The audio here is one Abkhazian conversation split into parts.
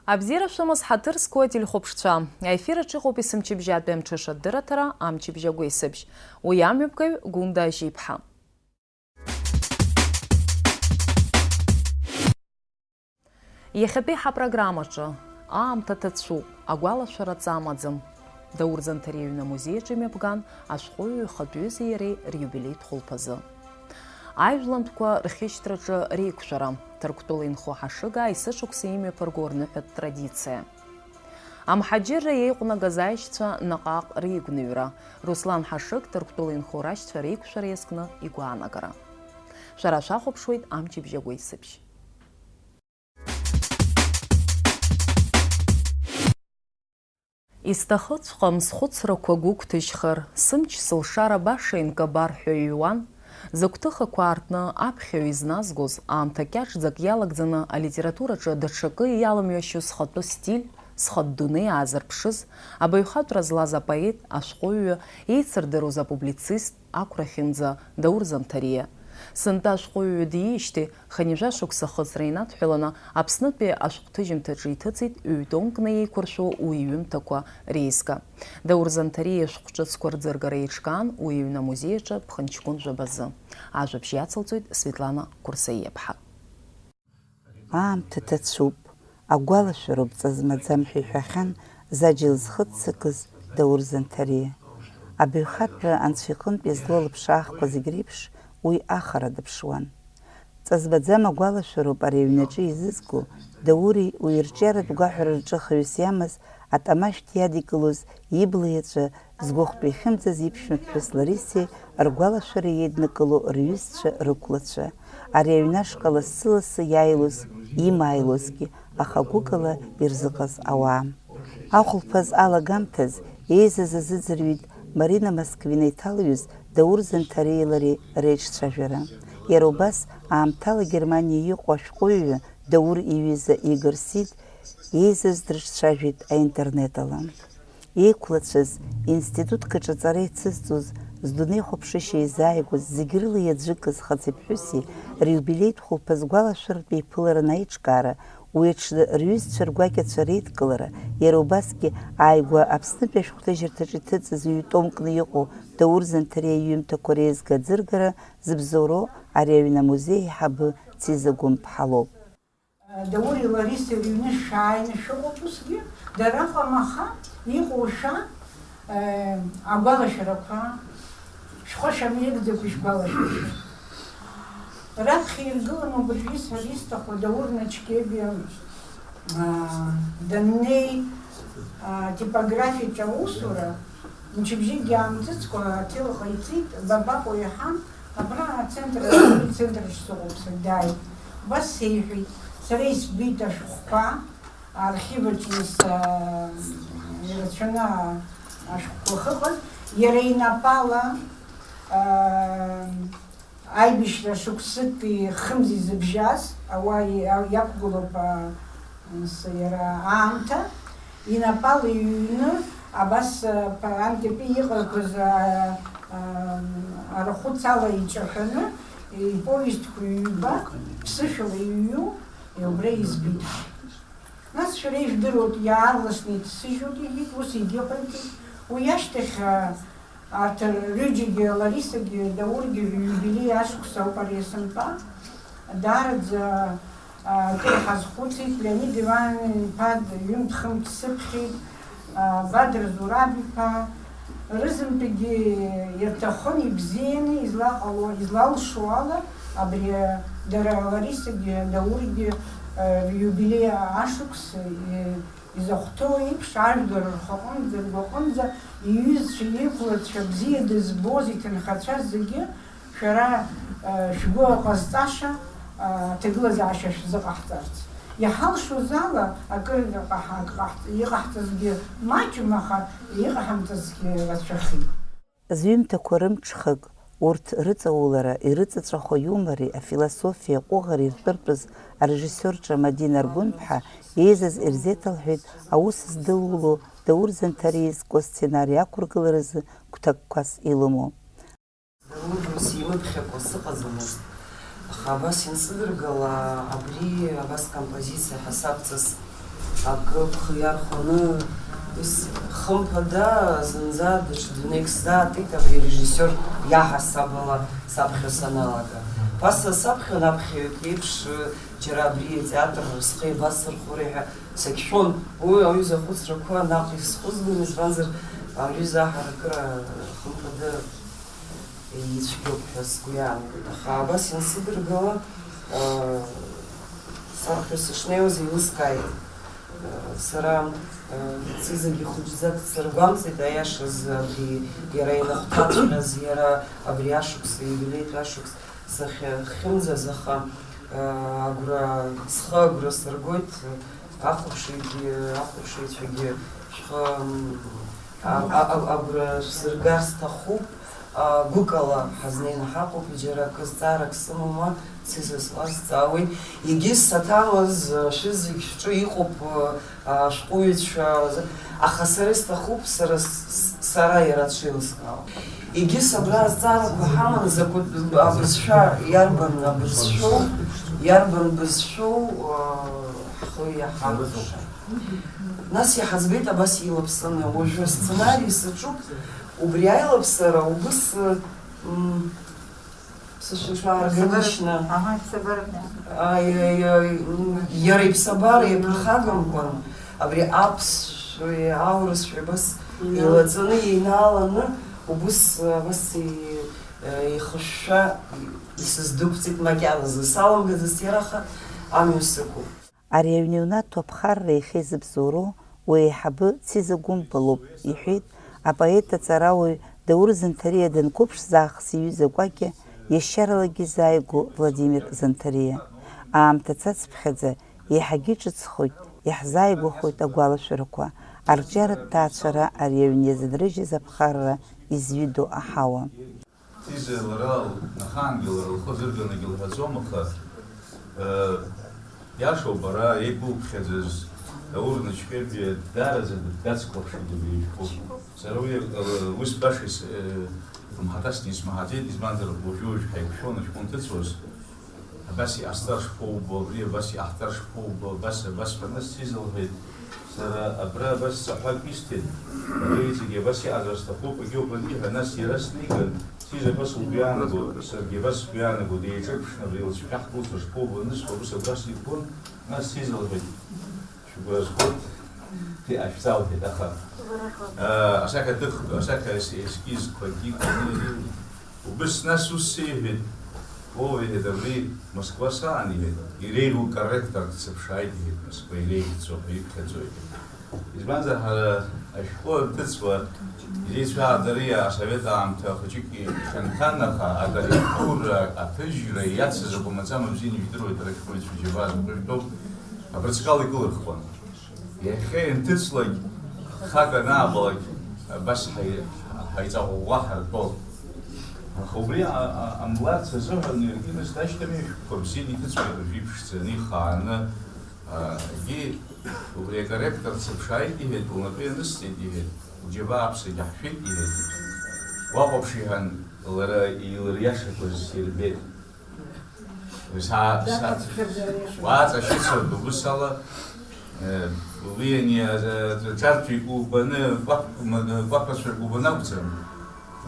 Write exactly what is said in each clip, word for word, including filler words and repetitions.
Абзиара шәымаз, ҳаҭыр зқәу ателехәаԥшцәа. Аефир аҿы иҟоуп есымчыбжьатәи амҽыша адырраҭара, амчыбжь агәеисыбжь. Уи амҩаԥгаҩ Гәында Ажьиԥҳа. Иахьатәи ҳапрограммаҿы аамҭа ҭацәуп, агәалашәара ҵа амаӡам. Даур Занҭариа иҩны амузеи аҿы имҩаԥган ашәҟәыҩҩы ихатәҩызеи иареи риубилеитә хәылԥазы. Ажәлантәқәа рхьышьҭраҿы реиқәшәара, Ҭырқәтәыла инхо Ҳашыгаа есышықәса имҩаԥырго рныҳәатә традициа. Амҳаџьырра еиҟәнагаз аишьцәа наҟ-ааҟ реигәныҩра, Руслан Ҳашыг Ҭырқәтәыла инхо рашьцәа реиқәшәара иазкны игәаанагара. Шәара шәахәаԥшуеит амчыбжь агәеисыбжь. Исҭахыҵәҟьам схәыцрақәа гәыгәҭажьхар, сымч-сылшара баша инкабар ҳәа ҩуан, зыгәҭыхақәа аартны аԥхьаҩ изназгоз, аамҭа кьаҿӡак иалагӡаны алитератураҿы даҽакы иаламҩашьо схатәы стиль, схатә дунеи аазырԥшыз, абаҩхатәра злаз апоет, ашәҟәыҩҩы, еицырдыруаз апублицист, ақәрахьымӡа Даур Занҭариа. Сынтәа ашәҟәыҩҩы диижьҭеи хынҩажәа шықәса ахыҵра инадҳәаланы Аԥснытәи ашәҟәҭыжьымҭаҿы иҭыҵит ҩ-томкны еиқәыршәоу уи иҩымҭақәа реизга. Даур Занҭариа ишәҟәҿыцқәа рӡыргара еиҿкаан уи иҩны амузеи аҿы ԥхынҷкәын жәабазы. Ажәабжь иацылҵоит Светлана Курсаиаԥҳа. Аамҭа ҭацәуп, агәалашәароуп ҵа змаӡам ҳәа иҳәахьан заџьал зхы ццакыз Даур Занҭариа. Абаҩхатәра анцәа иҟынтә иазлоу лыԥшаахқәа зегь реиԥш уи ахара дыԥшуан. Ҵа змаӡам агәалашәароуп ари аҩнаҿы изызку Даури уи рҿиаратә гәаҳәара рҿы хаҩыс иамаз атамашәҭ иадикылоз ибла иаҵәа згәахәтәы ихьымӡаз иԥшәма ԥҳәыс Ларисеи ргәалашәара еиднакыло рҩызцәа рықәлацәа, ари аҩны ашҟа лассы-лассы иааилоз, имааилозгьы, аха гәыкала ирзыҟаз ауаа. Ахәылԥаз алагамҭаз еизаз азыӡырҩит Марина Москвина иҭалҩыз Даур Занҭариеи лареи реиҿцәажәара. Иара убас аамҭала Германиа иҟоу ашәҟәыҩҩы Даур иҩыза Игор Сид еизаз дрыҿцәажәеит аинтернет ала. Еиқәлацәаз, институтк аҿы аҵара ицызҵоз, здунеихәаԥшышьа изааигәаз, зегь рыла иаӡәыкыз хаҵеи ԥҳәыси риубилеитә хәылԥаз гәалашәаратә еиԥыларан аиҿкаара, уи аҽны рҩызцәа ргәакьацәа реидкылара, иара убасгьы ааигәа Аԥснытәи ашәҟәҭыжьырҭаҿы иҭыҵыз ҩ-томкны иҟоу Даур Занҭариа иҩымҭақәа реизга аӡыргара зыбзоуроу ари аҩны амузеи аиҳабы Циза Гәымԥҳа лоуп. Даури Ларисеи рыҩны шәааины шәыҟоуп усгьы, дара ыҟам, аха иҟоу шәа, э, агәалашәарақәа, шәхы шәамеигӡакәа ишәгәалашәыршәа. Раԥхьа иргыланы убыржәы сара исҭаху Даур Начкебиа, а, даннеи, а, типографиаҿы аусура, мчыбжьыкгьы аамҵыцкәа аҭел ҟаиҵеит, Бабаҟәа иаҳа, абра ацентр, ацентрахь сыҟоуп, сара дааит. Убас сеиҳәеит, сара исбеит ашәҟәқәа, архив аҿы са ирацәаны ашәҟәқәа ахьыҟаз, иара инапала, аа, аибашьра шықәсыки хымзи зыбжьаз, ауаа и-, иақәгылоуп, аа, с-, иара аамҭа, инапала иҩны, абас, аа, па-, анкьатәи иҟақәаз, аа, аа, арахәыц ала иҿаҳәаны, иповестьқәа ҩба, ԥсышәала иҩу, убра избеит. Нас шәара ижәдыруеит, иаарласны иҭсыжьуеит, иҳәеит, ус егьыҟаиҵеит. Уи ашьҭахь, а, арҭ рҩыџьагьы, Ларисагьы Даургьы рыиубилеи ашықәс ауп ари сынтәа. Даараӡа, а, акыр ҳазхәыцит, Леонид Иван-иԥа ҩымҭ-хынтә дсыԥхьеит, а, Бадра Зураб-иԥа, Рызынтәыгьы ирҭахын ибзианы излаҟало, излалшо ала, абри дара Ларисагьы Даургьы, э, риубилеи ашықәс, э, изахәҭоу еиԥш, ажәлар рхаҟынӡа, ргәаҟынӡа, иҩызцәа, иқәлацәа, бзиа дызбоз иҭынхацәа зегьы шәара, э, шәгәы аҟазҵаша, э, аҭагылазаашьа шәзыҟаҳҵарц. Иҳалшоз ала акыр иҟаҳ-, ак ҟаҳҵ-, иҟаҳҵазгьы маҷым, аха иҟаҳамҵазгьы рацәахеит. Зҩымҭақәа рымҽхак, урҭ рыҵаулара, ирыҵаҵәахо аиумори, афилософиеи аҟәыӷареи ртәыртәыз арежиссиор ҿа Мадина Аргәынԥҳа еизаз ирзеиҭалҳәеит аус здылуло Даур Занҭариа изку асценари ақәыргыларазы гәҭакқәас илымоу. Даур ус имыԥхьакәа сыҟаӡамызт, аха абас инсыдыргала, абри абас композициа ҳасабҵас Акы бхы иархәаны, ус, хымԥада, зынӡа даҽа дунеик сзаатит абри арежиссиор иаҳасаб ала саԥхьо саналага. Ԥаса саԥхьон аԥхьаҩык иеиԥш, џьара абри атеатр схы еибасырхәыри ҳәа сагьшәон. Уи аҩыза ахәыцрақәа наҟ исхәызгон, избанзар, аҩыза аҳаракыра, хымԥада, ицәгьоуп ҳәа сгәы иаанагоит. Аха абас иансыдыргыла, аа, саԥхьа сышнеиуаз еилыскааит. Сара, э, Цизагьы хәыҷӡа дсыргәамҵит, аиашаз, абри иара инахәҭаҵәҟьаз, иара абри ашықәс, ииубилеитә ашықәс сахьахьымӡаз, аха, э, агәра, схы агәра сыргоит, ахәаԥшыҩгьы, ахәаԥшыҩцәагьы шәхы, м, а-, а-, а-, агәра шәзыргар сҭахуп. А, гәыкала ҳазнеины ҳаҟоуп, џьара акы зҵаарак сымоума, Циза, сазҵаауеит. Егьыс саҭамыз, а, шәызегь шәҿы иҟоуп, а, ашәҟәыҩҩцәа, аха сара исҭахуп, сара с-, с-, сара иара дшеилыскаауа. Егьыс абра азҵаарақәа ҳаман, закәытә абызшәа иарбан абызшәоу, иарбан бызшәоу, а, ҳхы иаҳархәаша. Нас иҳаӡбеит абас илаԥсаны, уажәы асценари саҿуп, убри аилаԥсара убыс, м, сышәышәаарганышьна. Аҳа, иԥсабаратәны. Аи, аи, аи, м, иара иԥсабара иаԥырхагамкәан, абри аԥсшәеи аурысшәеи абас Инал- илаҵаны, еинааланы, убыс, абас и-, ихышәшәа исыздәықәҵеит макьаназы. Саламгаӡацт иара, аха амҩа сықәуп. Ари аҩны иунаҭо аԥхарра иахьа изыбзоуроу уи аиҳабы Циза Гәымба лоуп, иҳәеит апоет аҵарауаҩ Даур Занҭариа данқәыԥш заа-хс иҩыза гәакьа, иашьцәаралагьы изааигәоу Владимир Занҭариа. Аамҭа цацыԥхьаӡа еиҳагьы иҿыцхоит, иаҳзааигәахоит агәалашәарақәа, арҿиаратә ҭаацәара ари аҩны иазынрыжьыз аԥхарра изҩыдоу аҳауа. Циза лара лнахаангьы лара лхы азыргьы лҳәаӡом, аха, э, иашоуп, бара еибуԥхьаӡаз Даур Начхьеиба даараӡа дацклаԥшит убри ишәҟәы. Сара уи, э, ус баша ис-, э, имҳаҭасны исмаҳаӡеит, избанзар, уажәы-уажә ҳаиқәшәон ашәҟәы анҭыҵуаз. Абас иҟасҵар шԥоубо, абри абас иҟаҳҵар шԥоубо, абас, абас ҳәа, нас Циза лҳәеит, сара абра абас цаҳәак исҭеит, абра иҵегьы абас иҟазар сҭахуп, егьоуп аниҳәа, нас иара снеиган, Циза абас лгәы иаанаго, саргьы абас сгәы иаанаго, деиҿырԥшны абри лцәаҳәа ҳдәылҵыр шԥоубо анысҳәа, ус агәра сиргон, нас Циза лҳәеит, шәгәра згоит, ҭи ашәҵа лҳәеит, аха, аа, асахьаҭыхтә, асахьа ес-, ескизқәагьы кны Убыс нас ус сеиҳәеит, оо, иҳәеит, абри Москва саан, иҳәеит, иреиӷьу корректор дсыԥшааит, иҳәеит, Москва иреиӷьӡоу ҳәа иԥхьаӡоит. Избанзар, ҳара ашәҟәы анҭыҵуа, изеицәаадари асовет аамҭа хәыҷык ихьанҭан, аха акорректура, аҭыжьра иацыз акәмаҵама бзианы ижәдыруеит, ара ашәҟәыҩҩцәа џьабаа зыҟәыжәтәоуп, абырҵәҟьала икылырхуан. Иахьа ианҭыҵлак, хак анаабалак, абас ҳаи-, ҳаиҵаӷәӷәа ҳартәоуп. Аха убри а-, а-, ҟамларц азыҳәан иаргьы нас дашьҭами, шәҟәқәа бзианы иҭыҵуеит, уажәы иԥшӡаны, ихааны, а, егьи убри акорректор дсыԥшааит, иҳәеит, лнапы ианысҵеит, иҳәеит, лџьабаа аԥсагьы ҳшәеит, иҳәеит. Уахәаԥш, иҳәан, лара илыриашақәаз ирбеит. Са, са, уаҵашьыцыртә убыс ала, э, уи ани, э, ҿарҭәеи кубаны, кәаԥ-, м-, кәаԥацәа кубаны акәӡам.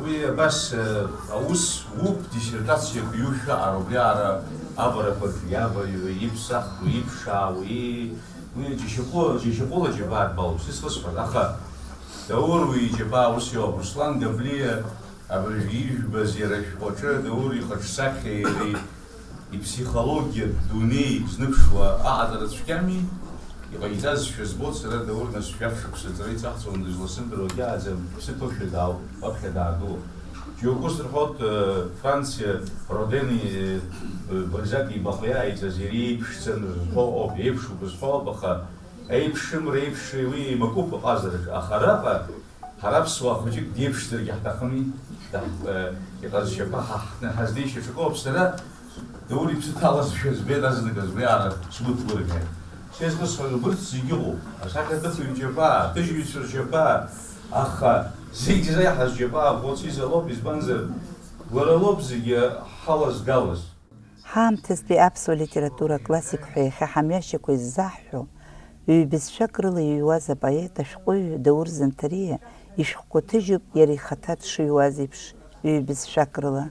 Уи абас, э, аус уп, диссертациак иушәа, ара убри ара аварақәа иаваҩуа, иԥсахуа, иԥшаауа, и-, уи џьашьахәы-, џьашьахәыла џьабаа дбалоуп, сисхысҳәар. Аха Даур уи иџьабаа ус иоуп, Руслан Габлиа Абыржәы ижәбаз иара ашәҟәаҿы Даур ихаҿсахьеи иареи иԥсихологиатә дунеи зныԥшуа аҟаҵара цәгьами? Иҟаиҵазшәа збоит сара, Даур, нас, жәаф шықәса аҵара иҵаҳҵон, дызласымдыруагьы ааӡам, иԥсы ҭоушәа даауп, уаԥхьа даадәылоуп. Џьоукы ус рҳәоит, э, Франциа Родени, э, Бальзаки Баҟәиа иааиҵаз иара иеиԥшӡам рҳәо ауп, еиԥшуп рҳәо ауп, аха еиԥшым, реиԥши уи еимакуп аҟазараҿы, аха араҟа Ҳара аԥсуаа хәыҷык диеиԥшзаргьы ҳҭахыми, даҳ-, э, иҟазшьақәа ҳа ҳкны ҳазнеишьа ҽакоуп. Сара Даур иԥсы ҭалазшәа збеит азныказ, уи аара сгәы ҭгәырӷьааит. Сеизгәасҭоит, убырҭ зегьы ыҟоуп, асахьаҭыхҩы џьабаа, аҭыжьҩцәа рџьабаа, аха зегь зреиҳаз џьабаа Ӷәоциза лоуп, избанзар, лара лоуп зегьы ҳалазгалаз. Ҳаамҭазтәи аԥсуа литература аклассик ҳәа иахьа ҳамҩашьақәа иззаҳҳәо, Ҩбызшәак рыла иҩуаз апоет ашәҟәыҩҩы Даур Занҭариа ишәҟәқәа ҭыжьуп иара ихаҭа дшыҩуаз еиԥш, ҩбызшәак рыла.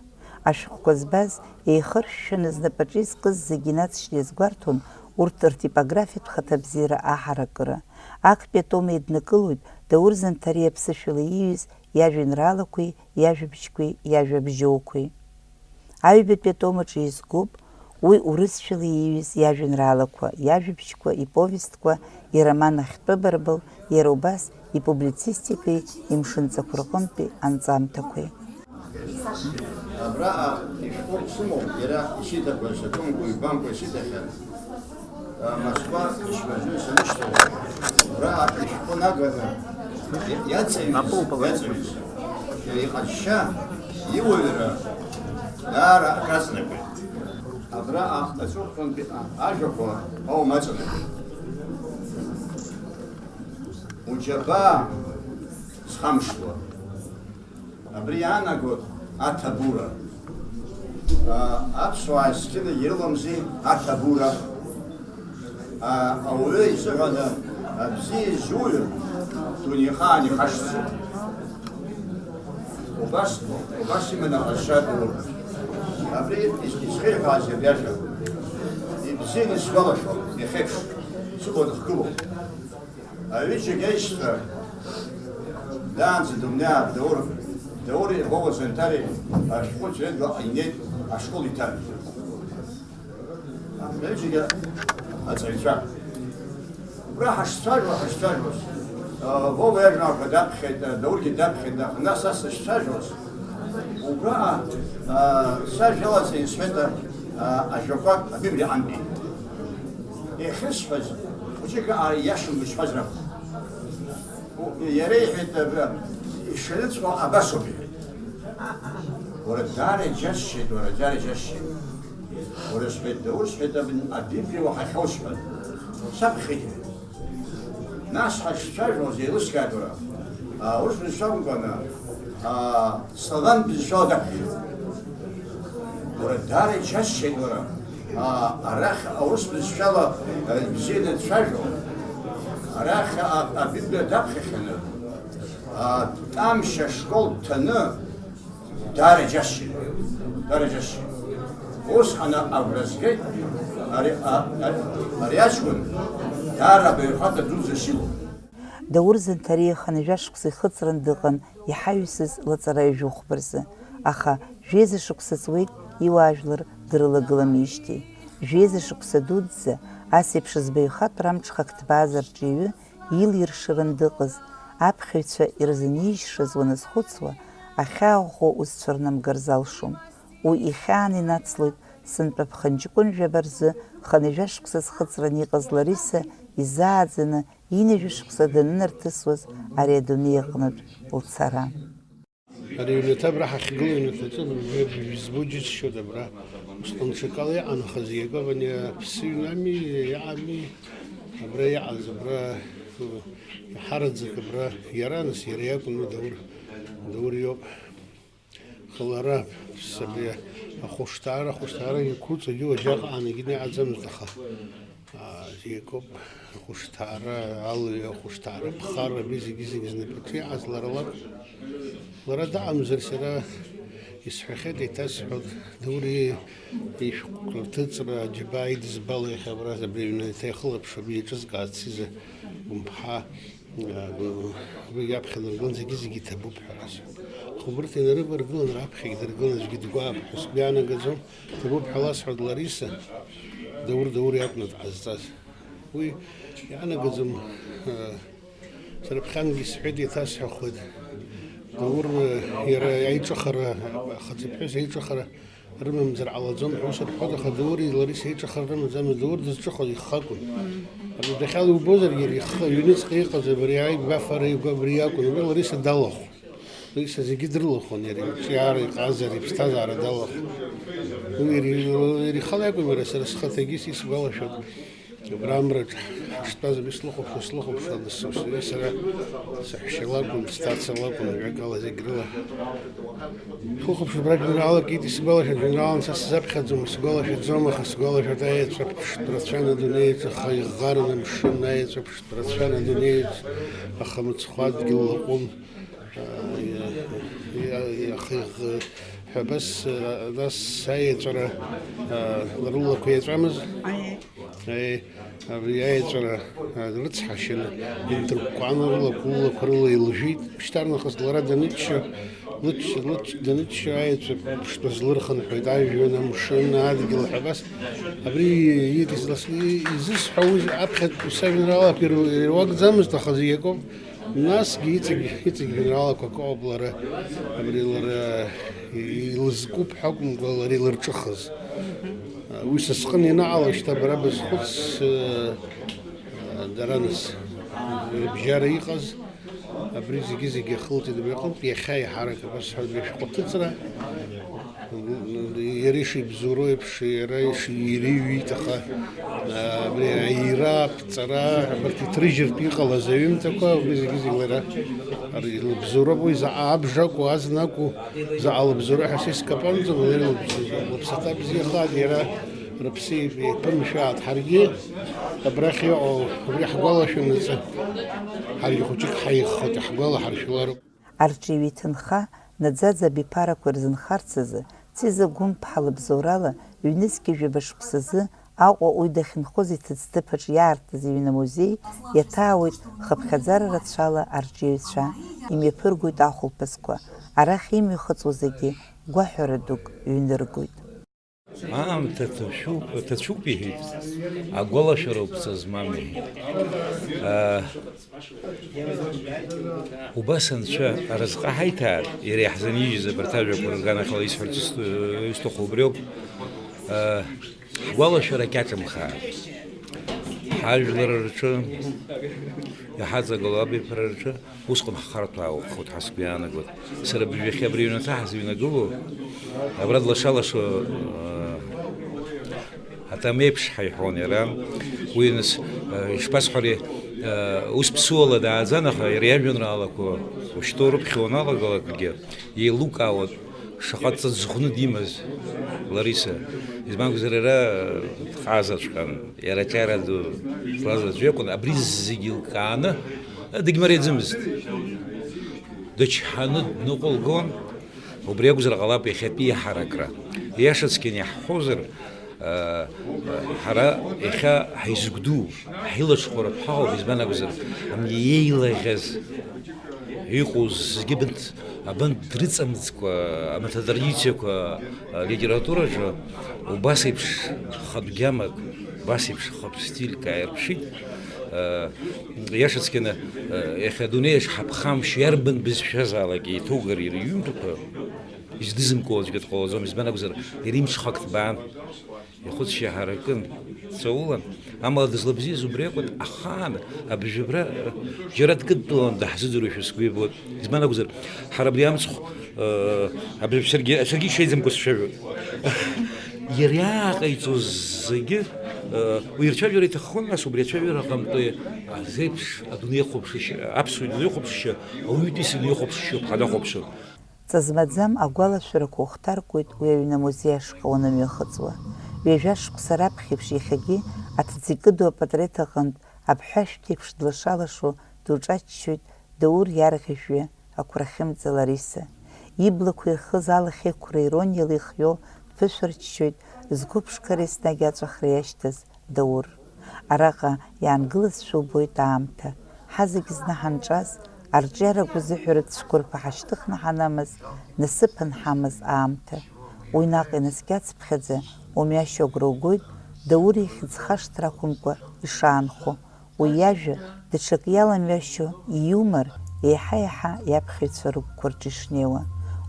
Ашәҟәқәа збаз, еихыршәшәаны знапаҿы изкыз зегьы инаҵшьны иазгәарҭон урҭ ртипографиатә хаҭабзиара аҳаракыра. Актәи атом еиднакылоит Даур Занҭариа аԥсышәала ииҩыз иажәеинраалақәеи иажәабжьқәеи иажәабжьоуқәеи. Аҩбатәи атом аҿы изгоуп уи урысшәала ииҩыз иажәеинраалақәа, иажәабжьқәа, иповестқәа, ироман Ахьтәы барбал, иара убас ипублицистикеи имшынҵақәа рҟынтәи анҵамҭақәеи. Абраҟа ишәҟәы сымоуп, иара исиҭақәаз акәымкәа, ҩбамкәа исиҭахьан. Москва ишьмазаҩ санышьҭоу, абраҟа ишәҟәы наганы иаҵаҩыз, иаҵаҩыз, иҟазшьа, иуаҩра даара акраҵанакуеит. Абраҟа аҵыхәтәантәи ажәақәа аума аҵанакуеит. Уџьабаа зхамшҭуа. Абри иаанагоит аҭабура. А, аԥсуаа зқьынагь ирыламзи аҭабура. А, ауаҩы изыҳәаны абзиа изуҩыр, дунеихаан ихашҭӡом. Убас, убас иман аҟазшьа ду. Абри ис-, исхеиҳәааз иабиашәа. Ибзианы сгәалашәом, иахьеиԥш, сыбла ныхгылоуп. Аҩыџьагь аишьцәа даанӡа дымнеиаап Даур, Даури Вова Занҭари ашәҟәыҩҩцәа рыдгьыл инеит ашкол иҭан. Аҩыџьагь аҵаҩцәа. Убра ҳашцәажәо, ҳашцәажәоз, Вова иажәеинраалақәа даԥхьеит, Даургьы даԥхьеит, аха нас ас сышцәажәоз, убра сажәа алаҵа исҳәеит ажәақәак Абиблиа ҟынтәи. Иахьысҳәаз, хәыҷык иашан бызшәазар акәын. Иара иҳәеит, ишаныҵҟьо абасоуп, иҳәеит. Уара, даара иџьасшьеит, уара, даара иџьасшьеит. Уара, сҳәеит, Даур, сҳәеит, Абиблиа уаҳахьоу, сҳәан. Саԥхьеит, иҳәеит. Нас ҳашцәажәоз еилыскааит, уара. Аурыс бызшәа акәымкәаны, а, славян бызшәала даԥхьеит. Уара, даара иџьасшьеит, уара. А, арахь аурыс бызшәала, а, бзианы дцәажәо. Арахь, а, Абиблиа даԥхьахьаны, а, Тамшь ашкол дҭаны, даара иџьасшьеит, даара иџьасшьеит. Усҟан агәра згеит, ари, а, а, ари аҷкәын даара абаҩхатәра дуӡӡа силоуп. Даур Занҭариа хынҩажәа шықәса ихыҵран дыҟан иҳаҩсыз лаҵараҩ жәохә рзы, аха жәеиза шықәса ҵуеит иуаажәлар дрылагыламижьҭеи. Жәеиза шықәса дуӡӡа ас еиԥш збаҩхатәра амҽхак ҭбааз арҿиаҩы илиршаран дыҟаз, аԥхьаҩцәа ирзынижьшаз уаназхәыцуа, ахьаа ӷәӷәа узцәырнамгар залшом. Уи ихьаан инацлоит сынтәа ԥхынҷкәын жәаба рзы хынҩажәа шықәса зхыҵран иҟаз Лариса изааӡаны ҩынҩажәа шықәса данынарҭысуаз ари адунеи аҟнытә лцара. Ари аҩнаҭа абра ҳахьгылоу аҩнаҭаҿы бжьба џьысшьоит абра. Усҟан ҽакала иҟан, аха зегь акоуп, ани аԥсы ҩнами, иаами, абра иҟаз, абра, ҳараӡак абра иара, нас иара иакәын, уи Даур, Даур иоуп. Аха лара, абри ахәышҭаара, ахәышҭаара иқәуҵогьы уажәаҟа аанаганы иҟаӡамызт, аха, аа, зегь акоуп, ахәышҭаара, алҩа, ахәышҭаара ԥхарра, абри зегьы-зегьы знапаҿы иҟаз лара лакәын. Лара дыҟамзар, сара исҳәахьеит, еиҭасҳәоит, Даур ишәҟәқәа рҭыҵра, џьабаа идызбало иахьа абра абри аҩны еиҭа ихылаԥшуа, абри еиҿызкааз Циза Гәымԥҳа. Уи иаԥхьа наргылан, зегьы-зегьы иҭабуп ҳәа расҳәап. Аха убырҭ инарываргылан, раԥхьагь дыргылан, аӡәгьы дгәаап ҳәа сгәы иаанагаӡом. Ҭабуп ҳәа ласҳәоит Лариса, Даур, Даур иакәны дҟазҵаз. Уи иаанагаӡом, сара ԥхьангьы исҳәеит, еиҭасҳәахуеит. Даур, иара аиҿыхара, ахаҵаҩԥҳәыс аиҿыхара рымамзар ҟалаӡом ҳәа ус рҳәоит, аха Даури Лариса еиҿыхара рымаӡамызт, Даур дызҿыхоз ихы акәын. Абри дахьалубозаргьы иара ихы, аҩныҵҟа иҟаз абри аигәафара игәы абри иакәын, абри Лариса далахәын. Лариса зегьы дрылахәын, иара иҿиара, иҟазара, иԥсҭазаара далахәын. Уи иара, иара ихала иакәым, иара сара схаҭагьы исгәалашәоит, абра амраҿы. Штәазар, слыхәаԥшуа, слыхәаԥшуа, дасу сара саҳәшьа лакәын, сҭаца лакәын, ажәакала, зегь рыла. Схәыхәаԥшуа, абра жәеинраалак ииҭ исгәалашәоит, жәеинраалан са сзаԥхьаӡом, сгәалашәаӡом, аха сгәалашәоит аеҵәа ԥштә рацәан адунеиаҿ, аха иӷаран амшын, аеҵәа ԥштә рацәан адунеиаҿ, аха мыцхә адгьыл лаҟәын. Иа-, иа-, иахьа ҳәа абас, а, нас аеҵәара, а, рылақәа еҵәамыз? Аиеи. Аи, абри аеҵәара, а, рыцҳашьаны, инҭыркәкәаны рылақәа, лылақәа рыла илжәит. Шьҭарнахыс лара даныччо, лыч-, лыч-, даныччо аеҵәа ԥштәы злырхынҳәуеит ажәҩан, амшын, адгьыл ҳәа абас. Абри ииҭ излас-, и-, изысҳәо уи аԥхьатәи сажәеинраалақәа иру-, ируакӡамызт, аха зегь акоуп. Насгьы иҵегь, иҵегь жәеинраалақәак ауп лара, абри лара илызкуп ҳәа акәымкәа, лара илырҿыхыз. Уи са сҟын ианаала, шьҭа бара базхәыц, э, дара нас, рыбжьара иҟаз, абри зегьы-зегьы ахылҵит абри аҟынтә, иахьа еиҳарак абас ҳәа, абри ашәҟәы аҭыҵра. Иара ишибзоуроу еиԥш, иара иши-, иара иҩит, аха, а, абри аира, аԥҵара, абарҭ иҭрыжьыртә иҟалаз аҩымҭақәа, убри зегьы-зегь лара ар-, илыбзоуроуп уи, заҟа абжа акәу, азна акәу, заҟа лыбзоуроу ҳәа са искаԥонӡам, лара илыбз-, лыԥсаҭа бзиахааит, иара рыԥсы еиԥ-, еиԥымшәааит. Ҳаргьы абрахь иҟоу, убри ҳгәалашәонаҵы, ҳаргьы хәыҷык ҳаиххоит, иаҳгәалаҳаршәалароуп. Арҿиаҩы иҭынха, наӡаӡа абиԥарақәа ирзынхарц азы, Циза Гәымԥҳа лыбзоурала, ҩнызқьи жәаба шықәсазы Аҟәа уи дахьынхоз иҭыӡҭыԥаҿ иаартыз иҩны амузеи иаҭаауеит хыԥхьаӡара рацәала арҿиаҩцәа, имҩаԥыргоит ахәылԥазқәа, арахь имҩахыҵуа зегьы гәаҳәара дук ҩныргоит. Аамҭа ҭацәуп, ҭацәуп, иҳәеит, агәалашәароуп са змам, иҳәеит. Аа, убас Анцәа аразҟы ҳаиҭаар, иара иаҳзынижьыз абарҭ ажәақәа рганахьала исҳәарц ст-, исҭаху убриоуп. Аа, ҳгәалашәара кьаҿымхааит. Ҳажәлар рҿы, иҳаҵагылоу абиԥара рҿы, усҟан ҳхарҭәаауахоит ҳәа сгәы иаанагоит. Сара абыржәы иахьа абри аҩнаҭа ҳазыҩнагылоу, абра длаша-лашо, э, атам еиԥш ҳәа иҳәон иара. Уи нас, э, ишԥасҳәари, э, ус ԥсуала дааӡан, аха иара иажәеинраалақәа ушьҭоу рыԥхьа уаналагалакгьы, еилукаауан. Шаҟа ҵыҵӷәны димаз Лариса, избан акәзар, иара дҟазаҵәҟьан, иара аҿиара ду злаз аӡәы иакәын, абри зегьы лкааны дагьмариаӡамызт. Дычҳаны дныҟәылгон, убри акәзар ҟалап иахьатәи иҳаракра. Иашаҵәҟьаны иаҳҳәозар, ҳара иахьа ҳаизгәдуу, ҳилаҽхәаратә ҳаҟоуп, избан акәзар, амни еилаӷьаз иҟоу зегьы бынҭ Абанҭ дрыҵамӡкәа, амаҭа традициақәа алитератураҿы убас еиԥш хатә гьамак, убас еиԥш хатә стильк ааирԥшит. Иашаҵәҟьаны, иахьа адунеиаҿ ҳаԥхамшь иарбан бызшәазаалак еиҭоугар иара иҩымҭақәа, издызымкуа аӡәгьы дҟалаӡом, избан акәзар, иара имҽхак ҭбаан. Ихәыцшьа ҳаракын, дҵаулан, амала дызлабзиаз убри акәын, ахаан абжьыбра џьара дкыдтәалан даҳзыӡырҩуашәа сгәы иабоит. Избан акәзар, ҳара абри амцхә, э, абжьыб саргьы, саргьы ишеиӡамкәа сцәажәоит. Иара иааҟаиҵоз зегьы, э, уи ирцәажәара иҭаххон, нас убри ацәажәара аҟынтәи азеиԥш адунеихәаԥшышьа, аԥсуа идунеихәаԥшышьа, ауаҩытәыҩса идунеихәаԥшышьоуп ҳанахәаԥшуа. Ҵа змаӡам агәалашәарақәа ухҭаркуеит уи аҩны амузеи ашҟа уанымҩахыҵуа. Ҩажәа шықәса раԥхьеиԥш иахьагьы аҭӡы икыду апатреҭ аҟынтә абҳәашәҭеиԥш длаша-лашо дуҿаччоит Даур иарӷьажәҩа ақәрахьымӡа Лариса. Иблақәа ирхыз алахьеиқәра ирониала ихиоу дԥышәырччоит, зқәыԥшқара еснагь аҵәахра иашьҭаз Даур. Араҟа иаангылазшәа убоит аамҭа. Ҳазегь зны ҳанҿаз, арҿиарақәа зыҳәаратә цәқәырԥа ҳашьҭыхны ҳанамаз, насыԥ анҳамаз аамҭа. Уи наҟ инаскьацыԥхьаӡа, умҩашьо агәра угоит, Даур ихьӡ хашҭра ақәымкәа ишаанхо. Уи иажәа, даҽак иаламҩашьо, иумор, еиҳа-еиҳа иаԥхьаҩцәа рыгәқәа рҿы ишнеиуа.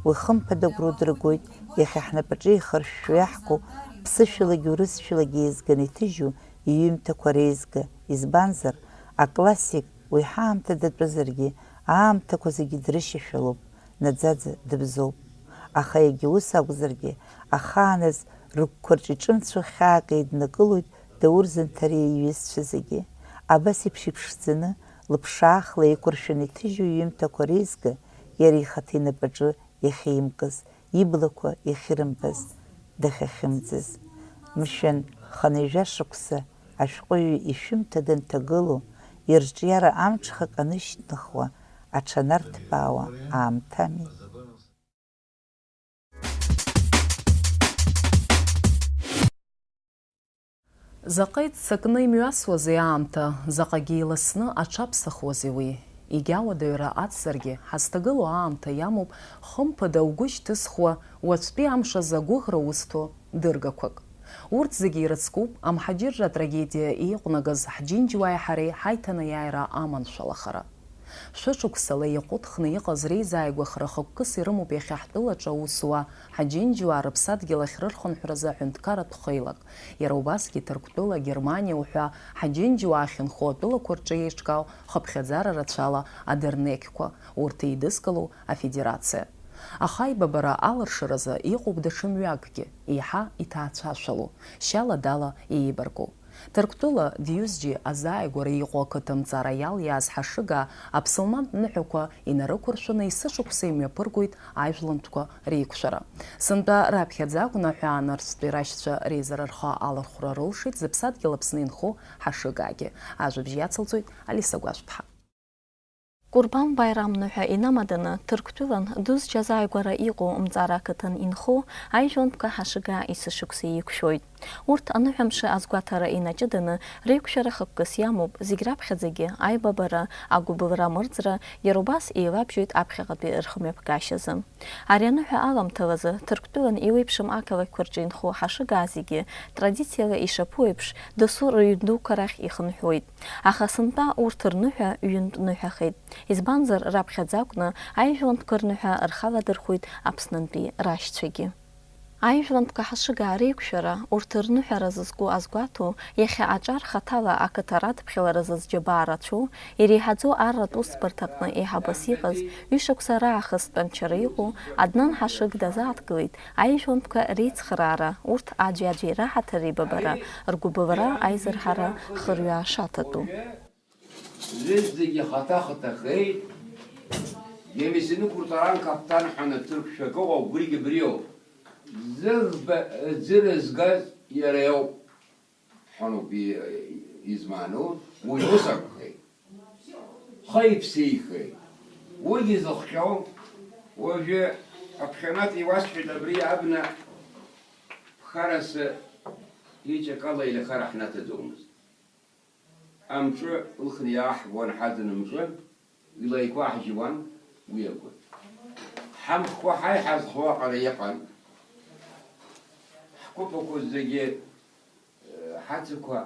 Уи хымԥада агәра удыргоит, иахьа ҳнапаҿы еихыршәшәо иаҳку, ԥсышәалагьы урысшәалагьы еизганы иҭыжьу иҩымҭақәа реизга, избанзар, аклассик уи ҳаамҭа датәызаргьы, аамҭақәа зегьы дрышьашәалоуп, наӡаӡа дыбзоуп. Аха егьа ус акәзаргьы, ахааназ рыгәқәа рҿы иҿымцәо хьаак еиднакылоит Даур Занҭариа иҩызцәа зегьы. Абас еиԥш иԥшӡаны, лыԥшаахла еикәыршәаны иҭыжьу иҩымҭақәа реизга, иара ихаҭа инапаҿы иахьимкыз, иблақәа иахьырымбаз, дахьахьымӡаз. Мшәан, хынҩажәа шықәса ашәҟәыҩҩы ишәымҭа дынҭагылоу, ирҿиара амҽхак анышьҭнахуа, аҽанарҭбаауа аамҭами? Заҟа иццакны имҩасуазеи аамҭа, заҟагьы иласны аҽаԥсахуазеи уи. Егьа уадаҩра ацзаргьы, ҳазҭагылоу аамҭа иамоуп хымԥада угәы шьҭызхуа, уаҵәтәи амш азы агәыӷра узҭо дыргақәак. Урҭ зегьы ирыцкуп амҳаџьырра атрагедиа иҟәнагаз ҳџьынџьуааи ҳареи ҳаиҭанеиааира аманшәалахара. Шәышықәсала иҟәыҭхны иҟаз реизааигәахара хықәкыс ирымоуп иахьа ҳтәылаҿы аусуаа, ҳаџьынџьуаа рыԥсадгьыл ахь рырхынҳәразы аҳәынҭқарратә хеилак, иара убасгьы Ҭырқәтәыла, Германиа уҳәа ҳаџьынџьуаа ахьынхо атәылақәа рҿы еиҿкаау хыԥхьаӡара рацәала адернеқьқәа, урҭ еидызкыло афедерациа. Аха аибабара алыршаразы иҟоуп даҽа мҩакгьы, еиҳа иҭаацәашәало, шьала-дала еибарку. Ҭырқәтәыла Диузџьи азааигәара иҟоу ақыҭа мҵара иалиааз Ҳашыгаа аԥсылмантә ныҳәақәа инарықәыршәаны есышықәса имҩаԥыргоит ажәлантәқәа реиқәшәара. Сынтәа раԥхьаӡа акәын аҳәаанырцәтәи рашьцәа реизара рхы алархәра рылшеит зыԥсадгьыл Аԥсны инхо Ҳашыгаагьы. Ажәабжь иацылҵоит Алиса Гәажәԥҳа. Курбан Байрам ныҳәа инамаданы, Ҭырқәтәылан Дузџьа азааигәара иҟоу Мҵара ақыҭан инхо аижәлантәқәа Ҳашыгаа есышықәса еиқәшәоит. Урҭ аныҳәамш азгәаҭара инаҷыданы реиқәшәара хықәкыс иамоуп, зегь раԥхьаӡагьы аибабара, агәыбылра мырӡра, иара убас еилабжьоит аԥхьаҟатәи рхымҩаԥгашьазы. Ари аныҳәа аламҭалазы Ҭырқәтәылан еиуеиԥшым ақалақьқәа рҿы инхо Ҳашыгаа зегьы, традициала ишаԥу еиԥш, дасу рыҩн дуқәа рахь ихынҳәуеит. Аха сынтәа урҭ рныҳәа ҩынтә ныҳәахеит. Избанзар, раԥхьаӡа акәны аижәлантәқәа рныҳәа рхаладырхәит Аԥснынтәи рашьцәагьы. Аижәлантәқәа Ҳашыгаа реиқәшәара, урҭ рныҳәара зызку азгәаҭоу, иахьа аҿар хаҭала ақыҭа радԥхьалара зызџьабаа рацәоу, иреиҳаӡоу арратә усбарҭаҟны еиҳабыс иҟаз, ҩышықәса раахыс тәанчара иҟоу Аднан Ҳашыг дазааҭгылеит аижәлантәқәа реицхыраара, урҭ аӡәи-аӡәи раҳаҭыр реибабара, ргәыбылра аизырҳара хырҩаа шаҭатәу. Зегьы хаҭа-хаҭахеит, Гемисинықәырҵаран каԥҭан ҳәа аҭырқәшәа кыҟоу убригьы абриоуп. Зыӷба ӡыра згаз иара иоуп, ҳәаноуп измааноу, уи ус акәхеит. Хы иԥсеихеит. Уигьы зыхҟьо, уажәы аԥхьанатә иуасҳәеит абри абна ԥхарасы иҵәахыла еилахара ҳнаҭаӡомызт. Амҿы ылхны иааҳгон ҳаӡын амҿы, илаиқәаҳжьуан уи агәы. Ҳамхқәа ҳаиҳа зхоу аҟара иҟан. Ҳқәыԥақәа зегьы, ҳацақәа